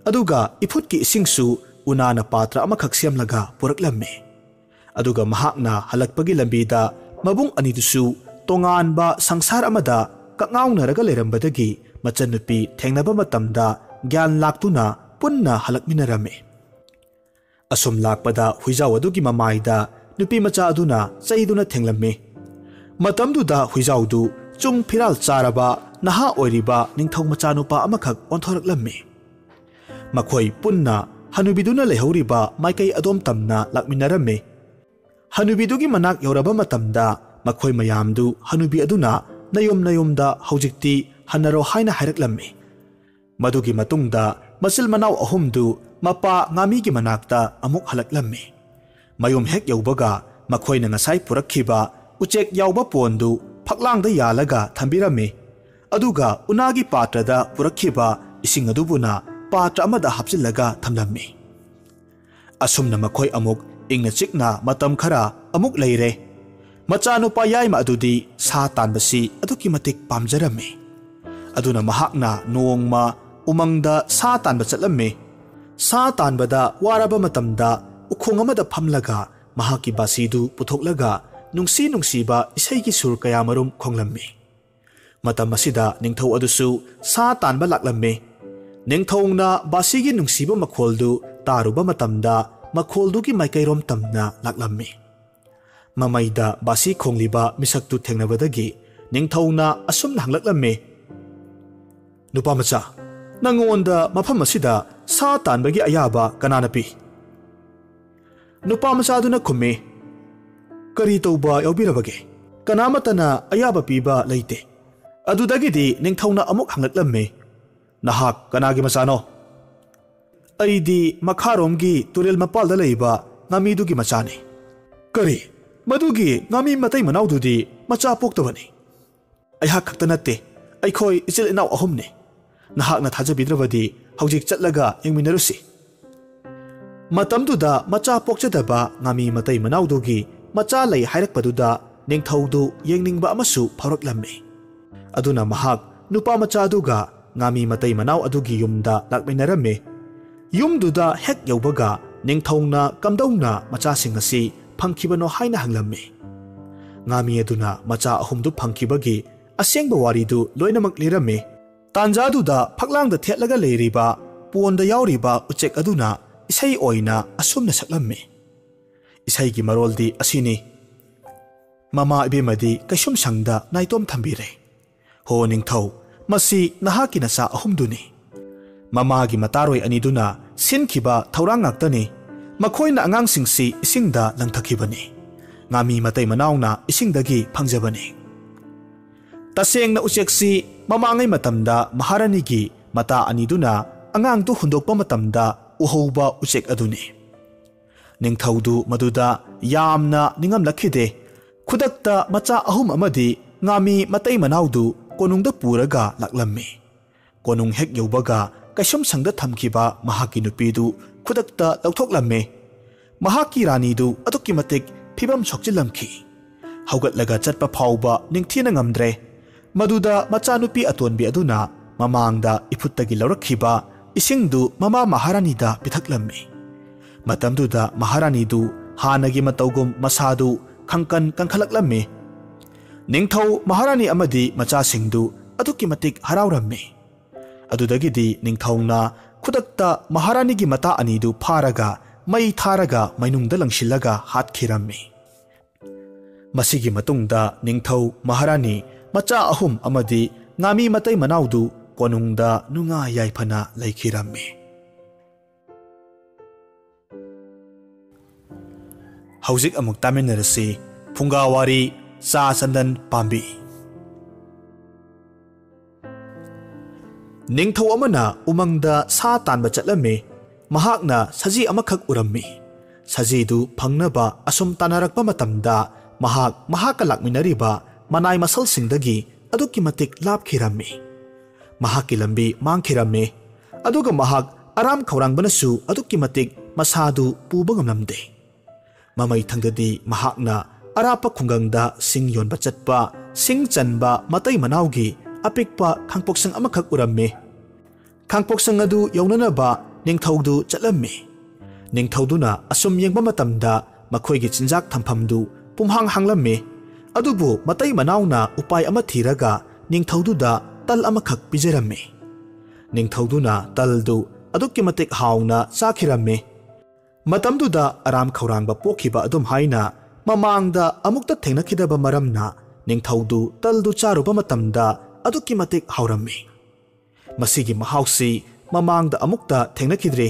ꯑꯗꯨꯒ ꯏꯐꯨꯠꯀꯤ ꯏꯁꯤꯡꯁꯨ ꯎꯅꯥꯅ ꯄꯥꯇ꯭ꯔ ꯑꯃꯈꯛ ꯁꯦꯝꯂꯒ ꯄꯨꯔꯛꯂꯝꯃꯤ꯫ ꯑꯗꯨꯒ ꯃꯍꯥꯛꯅ ꯍꯜꯂꯛꯄꯒꯤ ꯂꯝꯕꯤꯗ ꯃꯕꯨꯡ ꯑꯅꯤꯗꯨꯁꯨ ꯇꯣꯉꯥꯟꯕ ꯁꯪꯁꯥꯔ ꯑꯃꯗ ꯀꯛꯉꯥꯎꯅꯔꯒ ꯂꯩꯔꯝꯕꯗꯒꯤ ꯃꯆꯟꯅꯨꯄꯤ ꯊꯦꯡꯅꯕ ꯃꯇꯝꯗ ꯒ꯭ꯌꯥꯟ ꯂꯥꯛꯇꯨꯅ ꯄꯨꯟꯅ ꯍꯜꯂꯛꯃꯤꯟꯅꯔꯝꯃꯤ꯫ ꯑꯁꯨꯝ ꯂꯥꯛꯄꯗ ꯍꯨꯏꯖꯥꯎ ꯑꯗꯨꯒꯤ ꯃꯃꯥꯏꯗ ꯅꯨꯄꯤ ꯃꯆꯥ ꯑꯗꯨꯅ ꯆꯩꯗꯨꯅ ꯊꯦꯡꯂꯝꯃꯤ꯫ ꯃꯇꯝꯗꯨꯗ ꯍꯨꯏꯖꯥꯎꯗꯨ ꯆꯨꯡ ꯐꯤꯔꯥꯜ ꯆꯥꯔꯕ ꯅꯍꯥ ꯑꯣꯏꯔꯤꯕ ꯅꯤꯡꯊꯧ ꯃꯆꯥꯅꯨꯄꯥ ꯑꯃꯈꯛ ꯑꯣꯟꯊꯣꯔꯛꯂꯝꯃꯤ꯫ ꯃꯈꯣꯏ ꯄꯨꯟꯅ ꯍꯅꯨꯕꯤꯗꯨꯅ ꯂꯩꯍꯧꯔꯤꯕ ꯃꯥꯏꯀꯩ ꯑꯗꯣꯝ ꯇꯝꯅ ꯂꯥꯛꯃꯤꯟꯅꯔꯝꯃꯤ꯫ ꯍꯅꯨꯕꯤꯗꯨꯒꯤ ꯃꯅꯥꯛ ꯌꯧꯔꯕ ꯃꯇꯝꯗ ꯃꯈꯣꯏ ꯃꯌꯥꯝꯗꯨ ꯍꯅꯨꯕꯤ ꯑꯗꯨꯅ ꯅꯌꯨꯝ ꯅꯌꯨꯝꯗ ꯍꯧꯖꯤꯛꯇꯤ ꯍꯟꯅꯔꯣ ꯍꯥꯏꯅ ꯍꯥꯏꯔꯛꯂꯝꯃꯤ꯫ ꯃꯗꯨꯒꯤ ꯃꯇꯨꯡꯗ ꯃꯆꯤꯜ ꯃꯅꯥꯎ ꯑꯍꯨꯝꯗꯨ ꯃꯄꯥ ꯉꯥꯃꯤꯒꯤ ꯃꯅꯥꯛꯇ ꯑꯃꯨꯛ ꯍꯜꯂꯛꯂꯝꯃꯤ꯫ ꯃꯌꯨꯝ ꯍꯦꯛ ꯌꯧꯕꯒ ꯃꯈꯣꯏꯅ ꯉꯁꯥꯏ ꯄꯨꯔꯛꯈꯤꯕ ꯎꯆꯦꯛ ꯌꯥꯎꯕ ꯄꯣꯟꯗꯨ ꯐꯛꯂꯥꯡꯗ ꯌꯥꯜꯂꯒ ꯊꯝꯕꯤꯔꯝꯃꯤ꯫ ꯑꯗꯨꯒ ꯎꯅꯥꯒꯤ ꯄꯥꯇ꯭ꯔꯗ ꯄꯨꯔꯛꯈꯤꯕ ꯏꯁꯤꯡ ꯑꯗꯨꯕꯨꯅ ꯄꯥꯇ꯭ꯔ ꯑꯃꯗ ꯍꯥꯞꯆꯤꯜꯂꯒ ꯊꯝꯂꯝꯃꯤ꯫ ꯑꯁꯨꯝꯅ ꯃꯈꯣꯏ ꯑꯃꯨꯛ ꯏꯪꯅ ꯆꯤꯛꯅ ꯃꯇꯝ ꯈꯔ ꯑꯃꯨꯛ ꯂꯩꯔꯦ꯫ ꯃꯆꯥꯅꯨꯄꯥ ꯌꯥꯏꯃ ꯑꯗꯨꯗꯤ ꯁꯥ ꯇꯥꯟꯕꯁꯤ ꯑꯗꯨꯛꯀꯤ ꯃꯇꯤꯛ ꯄꯥꯝꯖꯔꯝꯃꯤ꯫ ꯑꯗꯨꯅ ꯃꯍꯥꯛꯅ ꯅꯣꯡꯃ ꯎꯃꯪꯗ ꯁꯥ ꯇꯥꯟꯕ ꯆꯠꯂꯝꯃꯤ꯫ ꯁꯥ ꯇꯥꯟꯕꯗ ꯋꯥꯔꯕ ꯃꯇꯝꯗ ꯎꯈꯣꯡ ꯑꯃꯗ ꯐꯝꯂꯒ ꯃꯍꯥꯛꯀꯤ ꯕꯥꯁꯤꯗꯨ ꯄꯨꯊꯣꯛꯂꯒ ꯅꯨꯡꯁꯤ ꯅꯨꯡꯁꯤꯕ ꯏꯁꯩꯒꯤ ꯁꯨꯔ ꯀꯌꯥꯃꯔꯨꯝ ꯈꯣꯡꯂꯝꯃꯤ꯫ ꯃꯇꯝ ꯑꯁꯤꯗ ꯅꯤꯡꯊꯧ ꯑꯗꯨꯁꯨ ꯁꯥ ꯇꯥꯟꯕ ꯂꯥꯛꯂꯝꯃꯤ꯫ ꯅꯤꯡꯊꯧꯅ ꯕꯥꯁꯤꯒꯤ ꯅꯨꯡꯁꯤꯕ ꯃꯈꯣꯜꯗꯨ ꯇꯥꯔꯨꯕ ꯃꯇꯝꯗ ꯃꯈꯣꯜꯗꯨꯒꯤ ꯃꯥꯏꯀꯩꯔꯣꯝ ꯇꯝꯅ ꯂꯥꯛꯂꯝꯃꯤ꯫ ꯃꯃꯩꯗ ꯕꯥꯁꯤ ꯈꯣꯡꯂꯤꯕ ꯃꯤꯁꯛꯇꯨ ꯊꯦꯡꯅꯕꯗꯒꯤ ꯅꯤꯡꯊꯧꯅ ꯑꯁꯨꯝꯅ ꯍꯪꯂꯛꯂꯝꯃꯤ, "ꯅꯨꯄꯥ ꯃꯆꯥ, ꯅꯉꯣꯟꯗ ꯃꯐꯝ ꯑꯁꯤꯗ ꯁꯥ ꯇꯥꯟꯕꯒꯤ ꯑꯌꯥꯕ ꯀꯅꯥꯅ ꯄꯤ?" ꯅꯨꯄꯥ ꯃꯆꯥꯗꯨꯅ ꯈꯨꯝꯃꯤ, "ꯀꯔꯤ ꯇꯧꯕ ꯌꯥꯎꯕꯤꯔꯕꯒꯦ? ꯀꯅꯥꯃꯠꯇꯅ ꯑꯌꯥꯕ ꯄꯤꯕ ꯂꯩꯇꯦ꯫" ꯑꯗꯨꯗꯒꯤꯗꯤ ꯅꯤꯡꯊꯧꯅ ꯑꯃꯨꯛ ꯍꯪꯂꯛꯂꯝꯃꯤ, "ꯅꯍꯥꯛ ꯀꯅꯥꯒꯤ ꯃꯆꯥꯅꯣ?" "ꯑꯩꯗꯤ ꯃꯈꯥꯔꯣꯝꯒꯤ ꯇꯨꯔꯦꯜ ꯃꯄꯥꯜꯗ ꯂꯩꯕ ꯉꯥꯃꯤꯗꯨꯒꯤ ꯃꯆꯥꯅꯤ꯫" "ꯀꯔꯤ? ꯃꯗꯨꯒꯤ ꯉꯥꯃꯤ ꯃꯇꯩ ꯃꯅꯥꯎꯗꯨꯗꯤ ꯃꯆꯥ ꯄꯣꯛꯇꯕꯅꯤ?" "ꯑꯩꯍꯥꯛ ꯈꯛꯇ ꯅꯠꯇꯦ, ꯑꯩꯈꯣꯏ ꯏꯆꯤꯜ ꯏꯅꯥꯎ ꯑꯍꯨꯝꯅꯤ꯫ ꯅꯍꯥꯛꯅ ꯊꯥꯖꯕꯤꯗ꯭ꯔꯕꯗꯤ ꯍꯧꯖꯤꯛ ꯆꯠꯂꯒ ꯌꯦꯡꯃꯤꯟꯅꯔꯨꯁꯤ꯫" ꯃꯇꯝꯗꯨꯗ ꯃꯆꯥ ꯄꯣꯛꯆꯗꯕ ꯉꯥꯃꯤ ꯃꯇꯩ ꯃꯅꯥꯎꯗꯨꯒꯤ ꯃꯆꯥ ꯂꯩ ꯍꯥꯏꯔꯛꯄꯗꯨꯗ ꯅꯤꯡꯊꯧꯗꯨ ꯌꯦꯡꯅꯤꯡꯕ ꯑꯃꯁꯨ ꯐꯥꯎꯔꯛꯂꯝꯃꯤ꯫ ꯑꯗꯨꯅ ꯃꯍꯥꯛ ꯅꯨꯄꯥ ꯃꯆꯥꯗꯨꯒ ꯉꯥꯃꯤ ꯃꯇꯩ ꯃꯅꯥꯎ ꯑꯗꯨꯒꯤ ꯌꯨꯝꯗ ꯂꯥꯛꯃꯤꯟꯅꯔꯝꯃꯤ꯫ ꯌꯨꯝꯗꯨꯗ ꯍꯦꯛ ꯌꯧꯕꯒ ꯅꯤꯡꯊꯧꯅ ꯀꯝꯗꯧꯅ ꯃꯆꯥꯁꯤꯡ ꯑꯁꯤ ꯐꯪꯈꯤꯕꯅꯣ ꯍꯥꯏꯅ ꯍꯪꯂꯝꯃꯤ꯫ ꯉꯥꯃꯤ ꯑꯗꯨꯅ ꯃꯆꯥ ꯑꯍꯨꯝꯗꯨ ꯐꯪꯈꯤꯕꯒꯤ ꯑꯁꯦꯡꯕ ꯋꯥꯔꯤꯗꯨ ꯂꯣꯏꯅꯃꯛ ꯂꯤꯔꯝꯃꯤ꯫ ꯇꯥꯟꯖꯥꯗꯨꯗ ꯐꯛꯂꯥꯡꯗ ꯊꯦꯠꯂꯒ ꯂꯩꯔꯤꯕ ꯄꯣꯟꯗ ꯌꯥꯎꯔꯤꯕ ꯎꯆꯦꯛ ꯑꯗꯨꯅ ꯏꯁꯩ ꯑꯣꯏꯅ ꯑꯁꯨꯝꯅ ꯁꯛꯂꯝꯃꯤ꯫ ꯏꯁꯩꯒꯤ ꯃꯔꯣꯜꯗꯤ ꯑꯁꯤꯅꯤ: "ꯃꯃꯥ ꯏꯕꯦꯝꯃꯗꯤ ꯀꯩꯁꯨꯝ ꯁꯪꯗ ꯅꯥꯏꯇꯣꯝ ꯊꯝꯕꯤꯔꯦ꯫ ꯍꯣ ꯅꯤꯡꯊꯧ, ꯃꯁꯤ ꯅꯍꯥꯛꯀꯤ ꯅꯆꯥ ꯑꯍꯨꯝꯗꯨꯅꯤ꯫ ꯃꯃꯥꯒꯤ ꯃꯇꯥꯔꯣꯏ ꯑꯅꯤꯗꯨꯅ ꯁꯤꯟꯈꯤꯕ ꯊꯧꯔꯥꯡ ꯉꯥꯛꯇꯅꯤ꯫ ꯃꯈꯣꯏꯅ ꯑꯉꯥꯡꯁꯤꯡꯁꯤ ꯏꯁꯤꯡꯗ ꯂꯪꯊꯈꯤꯕꯅꯤ꯫ ꯉꯥꯃꯤ ꯃꯇꯩ ꯃꯅꯥꯎꯅ ꯏꯁꯤꯡꯗꯒꯤ ꯐꯪꯖꯕꯅꯤ꯫" ꯇꯁꯦꯡꯅ ꯎꯆꯦꯛꯁꯤ ꯃꯃꯥꯡꯉꯩ ꯃꯇꯝꯗ ꯃꯍꯥꯔꯥꯅꯤꯒꯤ ꯃꯇꯥ ꯑꯅꯤꯗꯨꯅ ꯑꯉꯥꯡꯗꯨ ꯍꯨꯟꯗꯣꯛꯄ ꯃꯇꯝꯗ ꯎꯍꯧꯕ ꯎꯆꯦꯛ ꯑꯗꯨꯅꯤ꯫ ꯅꯤꯡꯊꯧꯗꯨ ꯃꯗꯨꯗ ꯌꯥꯝꯅ ꯅꯤꯡꯉꯝꯂꯛꯈꯤꯗꯦ꯫ ꯈꯨꯗꯛꯇ ꯃꯆꯥ ꯑꯍꯨꯝ ꯑꯃꯗꯤ ꯉꯥꯃꯤ ꯃꯇꯩ ꯃꯅꯥꯎꯗꯨ ꯀꯣꯅꯨꯡꯗ ꯄꯨꯔꯒ ꯂꯥꯛꯂꯝꯃꯤ꯫ ꯀꯣꯅꯨꯡ ꯍꯦꯛ ꯌꯧꯕꯒ ꯀꯩꯁꯨꯝ ꯁꯪꯗ ꯊꯝꯈꯤꯕ ꯃꯍꯥꯛꯀꯤ ꯅꯨꯄꯤꯗꯨ ꯈꯨꯗꯛꯇ ꯂꯧꯊꯣꯛꯂꯝꯃꯤ꯫ ꯃꯍꯥꯛꯀꯤ ꯔꯥꯅꯤꯗꯨ ꯑꯗꯨꯛꯀꯤ ꯃꯇꯤꯛ ꯐꯤꯕꯝ ꯁꯣꯛꯆꯤꯜꯂꯝꯈꯤ꯫ ꯍꯧꯒꯠꯂꯒ ꯆꯠꯄ ꯐꯥꯎꯕ ꯅꯤꯡꯊꯤꯅ ꯉꯝꯗ꯭ꯔꯦ꯫ ꯃꯗꯨꯗ ꯃꯆꯥꯅꯨꯄꯤ ꯑꯇꯣꯟꯕꯤ ꯑꯗꯨꯅ ꯃꯃꯥꯡꯗ ꯏꯐꯨꯠꯇꯒꯤ ꯂꯧꯔꯛꯈꯤꯕ ꯏꯁꯤꯡꯗꯨ ꯃꯃꯥ ꯃꯍꯥꯔꯥꯅꯤꯗ ꯄꯤꯊꯛꯂꯝꯃꯤ꯫ ꯃꯇꯝꯗꯨꯗ ꯃꯍꯥꯔꯥꯅꯤꯗꯨ ꯍꯥꯟꯅꯒꯤ ꯃꯇꯧꯒꯨꯝ ꯃꯁꯥꯗꯨ ꯈꯪꯀꯟ ꯀꯟꯈꯠꯂꯛꯂꯝꯃꯤ꯫ ꯅꯤꯡꯊꯧ ꯃꯍꯥꯔꯥꯅꯤ ꯑꯃꯗꯤ ꯃꯆꯥꯁꯤꯡꯗꯨ ꯑꯗꯨꯛꯀꯤ ꯃꯇꯤꯛ ꯍꯔꯥꯎꯔꯝꯃꯤ꯫ ꯑꯗꯨꯗꯒꯤꯗꯤ ꯅꯤꯡꯊꯧꯅ ꯈꯨꯗꯛꯇ ꯃꯍꯥꯔꯥꯅꯤꯒꯤ ꯃꯇꯥ ꯑꯅꯤꯗꯨ ꯐꯥꯔꯒ ꯃꯩ ꯊꯥꯔꯒ ꯃꯩꯅꯨꯡꯗ ꯂꯪꯁꯤꯜꯂꯒ ꯍꯥꯠꯈꯤꯔꯝꯃꯤ꯫ ꯃꯁꯤꯒꯤ ꯃꯇꯨꯡꯗ ꯅꯤꯡꯊꯧ ꯃꯍꯥꯔꯥꯅꯤ ꯃꯆꯥ ꯑꯍꯨꯝ ꯑꯃꯗꯤ ꯉꯥꯃꯤ ꯃꯇꯩ ꯃꯅꯥꯎꯗꯨ ꯀꯣꯅꯨꯡꯗ ꯅꯨꯡꯉꯥꯏ ꯌꯥꯏꯐꯅ ꯂꯩꯈꯤꯔꯝꯃꯤ꯫ ꯍꯧꯖꯤꯛ ꯑꯃꯨꯛ ꯇꯥꯃꯤꯟꯅꯔꯁꯤ ꯐꯨꯡꯒꯥ ꯋꯥꯔꯤ ꯆꯥ ꯆꯟꯗꯟ ꯄꯥꯝꯕꯤ꯫ ꯅꯤꯡꯊꯧ ꯑꯃꯅ ꯎꯃꯪꯗ ꯁꯥ ꯇꯥꯟꯕ ꯆꯠꯂꯝꯃꯤ꯫ ꯃꯍꯥꯛꯅ ꯁꯖꯤ ꯑꯃꯈꯛ ꯎꯔꯝꯃꯤ꯫ ꯁꯖꯤꯗꯨ ꯐꯪꯅꯕ ꯑꯁꯨꯝ ꯇꯥꯟꯅꯔꯛꯄ ꯃꯇꯝꯗ ꯃꯍꯥꯛ ꯃꯍꯥꯛꯀ ꯂꯥꯛꯃꯤꯟꯅꯔꯤꯕ ꯃꯅꯥꯏ ꯃꯁꯜꯁꯤꯡꯗꯒꯤ ꯑꯗꯨꯛꯀꯤ ꯃꯇꯤꯛ ꯂꯥꯞꯈꯤꯔꯝꯃꯤ꯫ ꯃꯍꯥꯛꯀꯤ ꯂꯝꯕꯤ ꯃꯥꯡꯈꯤꯔꯝꯃꯤ꯫ ꯑꯗꯨꯒ ꯃꯍꯥꯛ ꯑꯔꯥꯝ ꯈꯧꯔꯥꯡꯕꯅꯁꯨ ꯑꯗꯨꯛꯀꯤ ꯃꯇꯤꯛ ꯃꯁꯥꯗꯨ ꯄꯨꯕ ꯉꯝꯂꯝꯗꯦ꯫ ꯃꯃꯩ ꯊꯪꯗꯗꯤ ꯃꯍꯥꯛꯅ ꯑꯔꯥꯞꯄ ꯈꯨꯡꯒꯪꯗ ꯁꯤꯡ ꯌꯣꯟꯕ ꯆꯠꯄ ꯁꯤꯡ ꯆꯟꯕ ꯃꯇꯩ ꯃꯅꯥꯎꯒꯤ ꯑꯄꯤꯛꯄ ꯈꯥꯡꯄꯣꯛꯁꯪ ꯑꯃꯈꯛ ꯎꯔꯝꯃꯤ꯫ ꯈꯥꯡꯄꯣꯛꯁꯪ ꯑꯗꯨ ꯌꯧꯅꯅꯕ ꯅꯤꯡꯊꯧꯗꯨ ꯆꯠꯂꯝꯃꯤ꯫ ꯅꯤꯡꯊꯧꯗꯨꯅ ꯑꯁꯨꯝ ꯌꯦꯡꯕ ꯃꯇꯝꯗ ꯃꯈꯣꯏꯒꯤ ꯆꯤꯟꯖꯥꯛ ꯊꯝꯐꯝꯗꯨ ꯄꯨꯝꯍꯥꯡ ꯍꯥꯡꯂꯝꯃꯤ꯫ ꯑꯗꯨꯕꯨ ꯃꯇꯩ ꯃꯅꯥꯎꯅ ꯎꯄꯥꯏ ꯑꯃ ꯊꯤꯔꯒ ꯅꯤꯡꯊꯧꯗꯨꯗ ꯇꯜ ꯑꯃꯈꯛ ꯄꯤꯖꯔꯝꯃꯤ꯫ ꯅꯤꯡꯊꯧꯗꯨꯅ ꯇꯜꯗꯨ ꯑꯗꯨꯛꯀꯤ ꯃꯇꯤꯛ ꯍꯥꯎꯅ ꯆꯥꯈꯤꯔꯝꯃꯤ꯫ ꯃꯇꯝꯗꯨꯗ ꯑꯔꯥꯝ ꯈꯧꯔꯥꯡꯕ ꯄꯣꯛꯈꯤꯕ ꯑꯗꯨꯝ ꯍꯥꯏꯅ ꯃꯃꯥꯡꯗ ꯑꯃꯨꯛꯇ ꯊꯦꯡꯅꯈꯤꯗꯕ ꯃꯔꯝꯅ ꯅꯤꯡꯊꯧꯗꯨ ꯇꯜꯗꯨ ꯆꯥꯔꯨꯕ ꯃꯇꯝꯗ ꯑꯗꯨꯛꯀꯤ ꯃꯇꯤꯛ ꯍꯥꯎꯔꯝꯃꯤ꯫ ꯃꯁꯤꯒꯤ ꯃꯍꯥꯎꯁꯤ ꯃꯃꯥꯡꯗ ꯑꯃꯨꯛꯇ ꯊꯦꯡꯅꯈꯤꯗ꯭ꯔꯤ꯫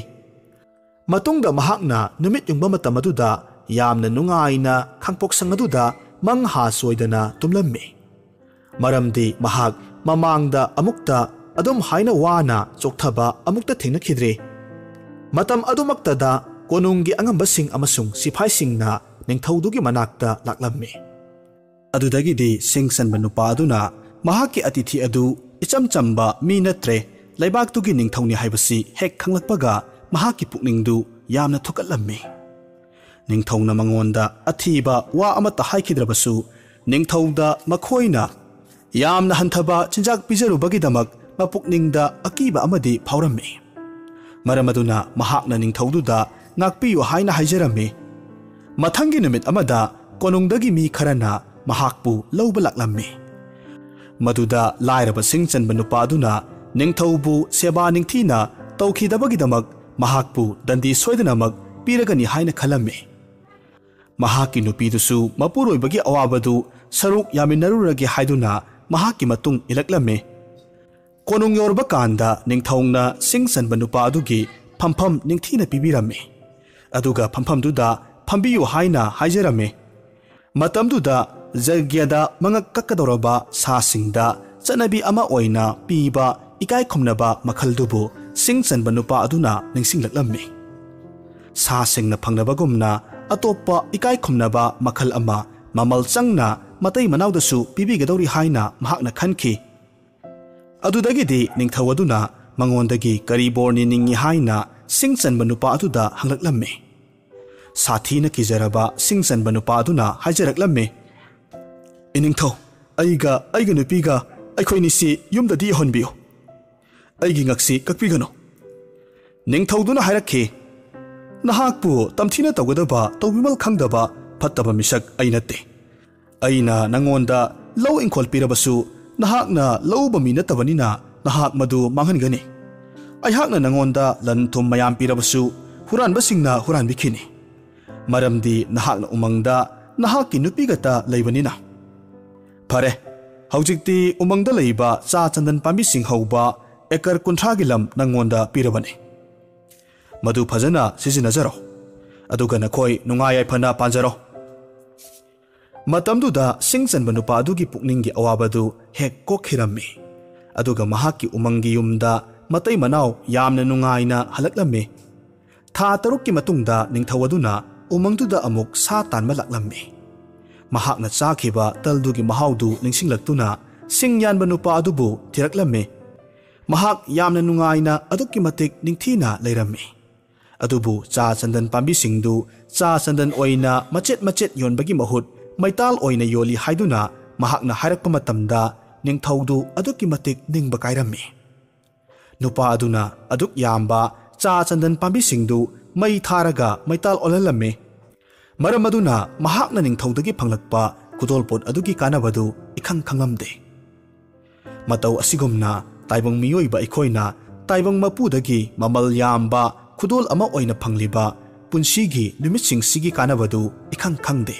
ꯃꯇꯨꯡꯗ ꯃꯍꯥꯛꯅ ꯅꯨꯃꯤꯠ ꯌꯨꯡꯕ ꯃꯇꯝ ꯑꯗꯨꯗ ꯌꯥꯝꯅ ꯅꯨꯡꯉꯥꯏꯅ ꯈꯥꯡꯄꯣꯛꯁꯪ ꯑꯗꯨꯗ ꯃꯪ ꯍꯥ ꯆꯣꯏꯗꯅ ꯇꯨꯝꯂꯝꯃꯤ꯫ ꯃꯔꯝꯗꯤ ꯃꯍꯥꯛ ꯃꯃꯥꯡꯗ ꯑꯃꯨꯛꯇ ꯑꯗꯨꯝ ꯍꯥꯏꯅ ꯋꯥꯅ ꯆꯣꯛꯊꯕ ꯑꯃꯨꯛꯇ ꯊꯦꯡꯅꯈꯤꯗ꯭ꯔꯤ꯫ ꯃꯇꯝ ꯑꯗꯨꯃꯛꯇꯗ ꯀꯣꯅꯨꯡꯒꯤ ꯑꯉꯝꯕꯁꯤꯡ ꯑꯃꯁꯨꯡ ꯁꯤꯐꯥꯏꯁꯤꯡꯅ ꯅꯤꯡꯊꯧꯗꯨꯒꯤ ꯃꯅꯥꯛꯇ ꯂꯥꯛꯂꯝꯃꯤ꯫ ꯑꯗꯨꯗꯒꯤꯗꯤ ꯁꯤꯡ ꯆꯟꯕ ꯅꯨꯄꯥ ꯑꯗꯨꯅ ꯃꯍꯥꯛꯀꯤ ꯑꯇꯤꯊꯤ ꯑꯗꯨ ꯏꯆꯝ ꯆꯝꯕ ꯃꯤ ꯅꯠꯇ꯭ꯔꯦ, ꯂꯩꯕꯥꯛꯇꯨꯒꯤ ꯅꯤꯡꯊꯧꯅꯤ ꯍꯥꯏꯕꯁꯤ ꯍꯦꯛ ꯈꯪꯂꯛꯄꯒ ꯃꯍꯥꯛꯀꯤ ꯄꯨꯛꯅꯤꯡꯗꯨ ꯌꯥꯝꯅ ꯊꯨꯛꯀꯠꯂꯝꯃꯤ꯫ ꯅꯤꯡꯊꯧꯅ ꯃꯉꯣꯟꯗ ꯑꯊꯤꯕ ꯋꯥ ꯑꯃꯠꯇ ꯍꯥꯏꯈꯤꯗ꯭ꯔꯕꯁꯨ, ꯅꯤꯡꯊꯧꯗ ꯃꯈꯣꯏꯅ ꯌꯥꯝꯅ ꯍꯟꯊꯕ ꯆꯤꯟꯖꯥꯛ ꯄꯤꯖꯔꯨꯕꯒꯤꯗꯃꯛ ꯃꯄꯨꯛꯅꯤꯡꯗ ꯑꯀꯤꯕ ꯑꯃꯗꯤ ꯐꯥꯎꯔꯝꯃꯤ꯫ ꯃꯔꯝ ꯑꯗꯨꯅ ꯃꯍꯥꯛꯅ ꯅꯤꯡꯊꯧꯗꯨꯗ ꯉꯥꯛꯄꯤꯌꯨ ꯍꯥꯏꯅ ꯍꯥꯏꯖꯔꯝꯃꯤ꯫ ꯃꯊꯪꯒꯤ ꯅꯨꯃꯤꯠ ꯑꯃꯗ ꯀꯣꯅꯨꯡꯗꯒꯤ ꯃꯤ ꯈꯔꯅ ꯃꯍꯥꯛꯄꯨ ꯂꯧꯕ ꯂꯥꯛꯂꯝꯃꯤ꯫ ꯃꯗꯨꯗ ꯂꯥꯏꯔꯕ ꯁꯤꯡ ꯆꯟꯕ ꯅꯨꯄꯥ ꯑꯗꯨꯅ ꯅꯤꯡꯊꯧꯕꯨ ꯁꯦꯕꯥ ꯅꯤꯡꯊꯤꯅ ꯇꯧꯈꯤꯗꯕꯒꯤꯗꯃꯛ ꯃꯍꯥꯛꯄꯨ ꯗꯟꯗꯤ ꯁꯣꯏꯗꯅꯃꯛ ꯄꯤꯔꯒꯅꯤ ꯍꯥꯏꯅ ꯈꯜꯂꯝꯃꯤ꯫ ꯃꯍꯥꯛꯀꯤ ꯅꯨꯄꯤꯗꯨꯁꯨ ꯃꯄꯨꯔꯣꯏꯕꯒꯤ ꯑꯋꯥꯕꯗꯨ ꯁꯔꯨꯛ ꯌꯥꯃꯤꯟꯅꯔꯨꯔꯒꯦ ꯍꯥꯏꯗꯨꯅ ꯃꯍꯥꯛꯀꯤ ꯃꯇꯨꯡ ꯏꯜꯂꯛꯂꯝꯃꯤ꯫ ꯀꯣꯅꯨꯡ ꯌꯧꯔꯕ ꯀꯥꯟꯗ ꯅꯤꯡꯊꯧꯅ ꯁꯤꯡ ꯆꯟꯕ ꯅꯨꯄꯥ ꯑꯗꯨꯒꯤ ꯐꯝꯐꯝ ꯅꯤꯡꯊꯤꯅ ꯄꯤꯕꯤꯔꯝꯃꯤ꯫ ꯑꯗꯨꯒ ꯐꯝꯐꯝꯗꯨꯗ ꯐꯝꯕꯤꯌꯨ ꯍꯥꯏꯅ ꯍꯥꯏꯖꯔꯝꯃꯤ꯫ ꯃꯇꯝꯗꯨꯗ ꯖꯒ꯭ꯌꯗ ꯃꯉꯛ ꯀꯛꯀꯗꯧꯔꯕ ꯁꯥꯁꯤꯡꯗ ꯆꯠꯅꯕꯤ ꯑꯃ ꯑꯣꯏꯅ ꯄꯤꯕ ꯏꯀꯥꯏ ꯈꯨꯝꯅꯕ ꯃꯈꯜꯗꯨꯕꯨ ꯁꯤꯡ ꯆꯟꯕ ꯅꯨꯄꯥ ꯑꯗꯨꯅ ꯅꯤꯡꯁꯤꯡꯂꯛꯂꯝꯃꯤ꯫ ꯁꯥꯁꯤꯡꯅ ꯐꯪꯅꯕꯒꯨꯝꯅ ꯑꯇꯣꯞꯄ ꯏꯀꯥꯏ ꯈꯨꯝꯅꯕ ꯃꯈꯜ ꯑꯃ ꯃꯃꯜ ꯆꯪꯅ ꯃꯇꯩ ꯃꯅꯥꯎꯗꯁꯨ ꯄꯤꯕꯤꯒꯗꯧꯔꯤ ꯍꯥꯏꯅ ꯃꯍꯥꯛꯅ ꯈꯟꯈꯤ꯫ ꯑꯗꯨꯗꯒꯤꯗꯤ ꯅꯤꯡꯊꯧ ꯑꯗꯨꯅ ꯃꯉꯣꯟꯗꯒꯤ ꯀꯔꯤ ꯕꯣꯔ ꯅꯤꯅꯤꯡꯏ ꯍꯥꯏꯅ ꯁꯤꯡ ꯆꯟꯕ ꯅꯨꯄꯥ ꯑꯗꯨꯗ ꯍꯪꯂꯛꯂꯝꯃꯤ꯫ ꯁꯥꯊꯤꯅ ꯀꯤꯖꯔꯕ ꯁꯤꯡ ꯆꯟꯕ ꯅꯨꯄꯥ ꯑꯗꯨꯅ ꯍꯥꯏꯖꯔꯛꯂꯝꯃꯤ, "ꯏꯅꯤꯡꯊꯧ, ꯑꯩꯒ ꯑꯩꯒꯤ ꯅꯨꯄꯤꯒ ꯑꯩꯈꯣꯏꯅꯤꯁꯤ ꯌꯨꯝꯗꯗꯤ ꯌꯧꯍꯟꯕꯤꯌꯨ꯫ ꯑꯩꯒꯤ ꯉꯛꯁꯤ ꯀꯛꯄꯤꯒꯅꯨ꯫" ꯅꯤꯡꯊꯧꯗꯨꯅ ꯍꯥꯏꯔꯛꯈꯤ, "ꯅꯍꯥꯛꯄꯨ ꯇꯝꯊꯤꯅ ꯇꯧꯒꯗꯕ ꯇꯧꯕꯤꯃꯜ ꯈꯪꯗꯕ ꯐꯠꯇꯕ ꯃꯤꯁꯛ ꯑꯩ ꯅꯠꯇꯦ꯫ ꯑꯩꯅ ꯅꯉꯣꯟꯗ ꯂꯧ ꯏꯪꯈꯣꯜ ꯄꯤꯔꯕꯁꯨ ꯅꯍꯥꯛꯅ ꯂꯧ ꯎꯕ ꯃꯤ ꯅꯠꯇꯕꯅꯤꯅ ꯅꯍꯥꯛ ꯃꯗꯨ ꯃꯥꯡꯍꯟꯒꯅꯤ꯫ ꯑꯩꯍꯥꯛꯅ ꯅꯉꯣꯟꯗ ꯂꯟ ꯊꯨꯝ ꯃꯌꯥꯝ ꯄꯤꯔꯕꯁꯨ ꯍꯨꯔꯥꯟꯕꯁꯤꯡꯅ ꯍꯨꯔꯥꯟꯕꯤꯈꯤꯅꯤ꯫ ꯃꯔꯝꯗꯤ ꯅꯍꯥꯛꯅ ꯎꯃꯪꯗ ꯅꯍꯥꯛꯀꯤ ꯅꯨꯄꯤꯒꯇ ꯂꯩꯕꯅꯤꯅ꯫ ꯐꯔꯦ, ꯍꯧꯖꯤꯛꯇꯤ ꯎꯃꯪꯗ ꯂꯩꯕ ꯆꯥ ꯆꯟꯗꯟ ꯄꯥꯝꯕꯤꯁꯤꯡ ꯍꯧꯕ ꯑꯦꯀꯔ ꯀꯨꯟꯊ꯭ꯔꯥꯒꯤ ꯂꯝ ꯅꯉꯣꯟꯗ ꯄꯤꯔꯕꯅꯤ꯫ ꯃꯗꯨ ꯐꯖꯅ ꯁꯤꯖꯤꯟꯅꯖꯔꯣ꯫ ꯑꯗꯨꯒ ꯅꯈꯣꯏ ꯅꯨꯡꯉꯥꯏ ꯌꯥꯏꯐꯅ ꯄꯥꯟꯖꯔꯣ꯫" ꯃꯇꯝꯗꯨꯗ ꯁꯤꯡ ꯆꯟꯕ ꯅꯨꯄꯥ ꯑꯗꯨꯒꯤ ꯄꯨꯛꯅꯤꯡꯒꯤ ꯑꯋꯥꯕꯗꯨ ꯍꯦꯛ ꯀꯣꯛꯈꯤꯔꯝꯃꯤ꯫ ꯑꯗꯨꯒ ꯃꯍꯥꯛꯀꯤ ꯎꯃꯪꯒꯤ ꯌꯨꯝꯗ ꯃꯇꯩ ꯃꯅꯥꯎ ꯌꯥꯝꯅ ꯅꯨꯡꯉꯥꯏꯅ ꯍꯜꯂꯛꯂꯝꯃꯤ꯫ ꯊꯥ ꯇꯔꯨꯛꯀꯤ ꯃꯇꯨꯡꯗ ꯅꯤꯡꯊꯧ ꯑꯗꯨꯅ ꯎꯃꯪꯗꯨꯗ ꯑꯃꯨꯛ ꯁꯥ ꯇꯥꯟꯕ ꯂꯥꯛꯂꯝꯃꯤ꯫ ꯃꯍꯥꯛꯅ ꯆꯥꯈꯤꯕ ꯇꯜꯗꯨꯒꯤ ꯃꯍꯥꯎꯗꯨ ꯅꯤꯡꯁꯤꯡꯂꯛꯇꯨꯅ ꯁꯤꯡ ꯌꯥꯟꯕ ꯅꯨꯄꯥ ꯑꯗꯨꯕꯨ ꯊꯤꯔꯛꯂꯝꯃꯤ꯫ ꯃꯍꯥꯛ ꯌꯥꯝꯅ ꯅꯨꯡꯉꯥꯏꯅ ꯑꯗꯨꯛꯀꯤ ꯃꯇꯤꯛ ꯅꯤꯡꯊꯤꯅ ꯂꯩꯔꯝꯃꯤ꯫ ꯑꯗꯨꯕꯨ ꯆꯥ ꯆꯟꯗꯟ ꯄꯥꯝꯕꯤꯁꯤꯡꯗꯨ ꯆꯥ ꯆꯟꯗꯟ ꯑꯣꯏꯅ ꯃꯆꯦꯠ ꯃꯆꯦꯠ ꯌꯣꯟꯕꯒꯤ ꯃꯍꯨꯠ ꯃꯩꯇꯥꯜ ꯑꯣꯏꯅ ꯌꯣꯜꯂꯤ ꯍꯥꯏꯗꯨꯅ ꯃꯍꯥꯛꯅ ꯍꯥꯏꯔꯛꯄ ꯃꯇꯝꯗ ꯅꯤꯡꯊꯧꯗꯨ ꯑꯗꯨꯛꯀꯤ ꯃꯇꯤꯛ ꯅꯤꯡꯕ ꯀꯥꯏꯔꯝꯃꯤ꯫ ꯅꯨꯄꯥ ꯑꯗꯨꯅ ꯑꯗꯨꯛ ꯌꯥꯝꯕ ꯆꯥ ꯆꯟꯗꯟ ꯄꯥꯝꯕꯤꯁꯤꯡꯗꯨ ꯃꯩ ꯊꯥꯔꯒ ꯃꯩꯇꯥꯜ ꯑꯣꯜꯍꯜꯂꯝꯃꯤ꯫ ꯃꯔꯝ ꯑꯗꯨꯅ ꯃꯍꯥꯛꯅ ꯅꯤꯡꯊꯧꯗꯒꯤ ꯐꯪꯂꯛꯄ ꯈꯨꯗꯣꯜꯄꯣꯠ ꯑꯗꯨꯒꯤ ꯀꯥꯟꯅꯕꯗꯨ ꯏꯈꯪ ꯈꯪꯂꯝꯗꯦ꯫ ꯃꯇꯧ ꯑꯁꯤꯒꯨꯝꯅ ꯇꯥꯏꯕꯪ ꯃꯤꯑꯣꯏꯕ ꯑꯩꯈꯣꯏꯅ ꯇꯥꯏꯕꯪ ꯃꯄꯨꯗꯒꯤ ꯃꯃꯜ ꯌꯥꯝꯕ ꯈꯨꯗꯣꯜ ꯑꯃ ꯑꯣꯏꯅ ꯐꯪꯂꯤꯕ ꯄꯨꯟꯁꯤꯒꯤ ꯅꯨꯃꯤꯠꯁꯤꯡꯁꯤꯒꯤ ꯀꯥꯟꯅꯕꯗꯨ ꯏꯈꯪ ꯈꯪꯗꯦ꯫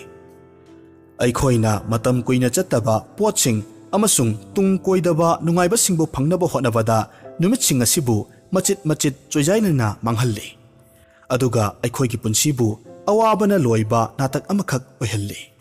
ꯑꯩꯈꯣꯏꯅ ꯃꯇꯝ ꯀꯨꯏꯅ ꯆꯠꯇꯕ ꯄꯣꯠꯁꯤꯡ ꯑꯃꯁꯨꯡ ꯇꯨꯡ ꯀꯣꯏꯗꯕ ꯅꯨꯡꯉꯥꯏꯕꯁꯤꯡꯕꯨ ꯐꯪꯅꯕ ꯍꯣꯠꯅꯕꯗ ꯅꯨꯃꯤꯠꯁꯤꯡ ꯑꯁꯤꯕꯨ ꯃꯆꯤꯠ ꯃꯆꯤꯠ ꯆꯣꯏꯖꯥꯏꯅꯅ ꯃꯥꯡꯍꯜꯂꯤ꯫ ꯑꯗꯨꯒ ꯑꯩꯈꯣꯏꯒꯤ ꯄꯨꯟꯁꯤꯕꯨ ꯑꯋꯥꯕꯅ ꯂꯣꯏꯕ ꯅꯥꯇꯛ ꯑꯃꯈꯛ ꯑꯣꯏꯍꯜꯂꯤ꯫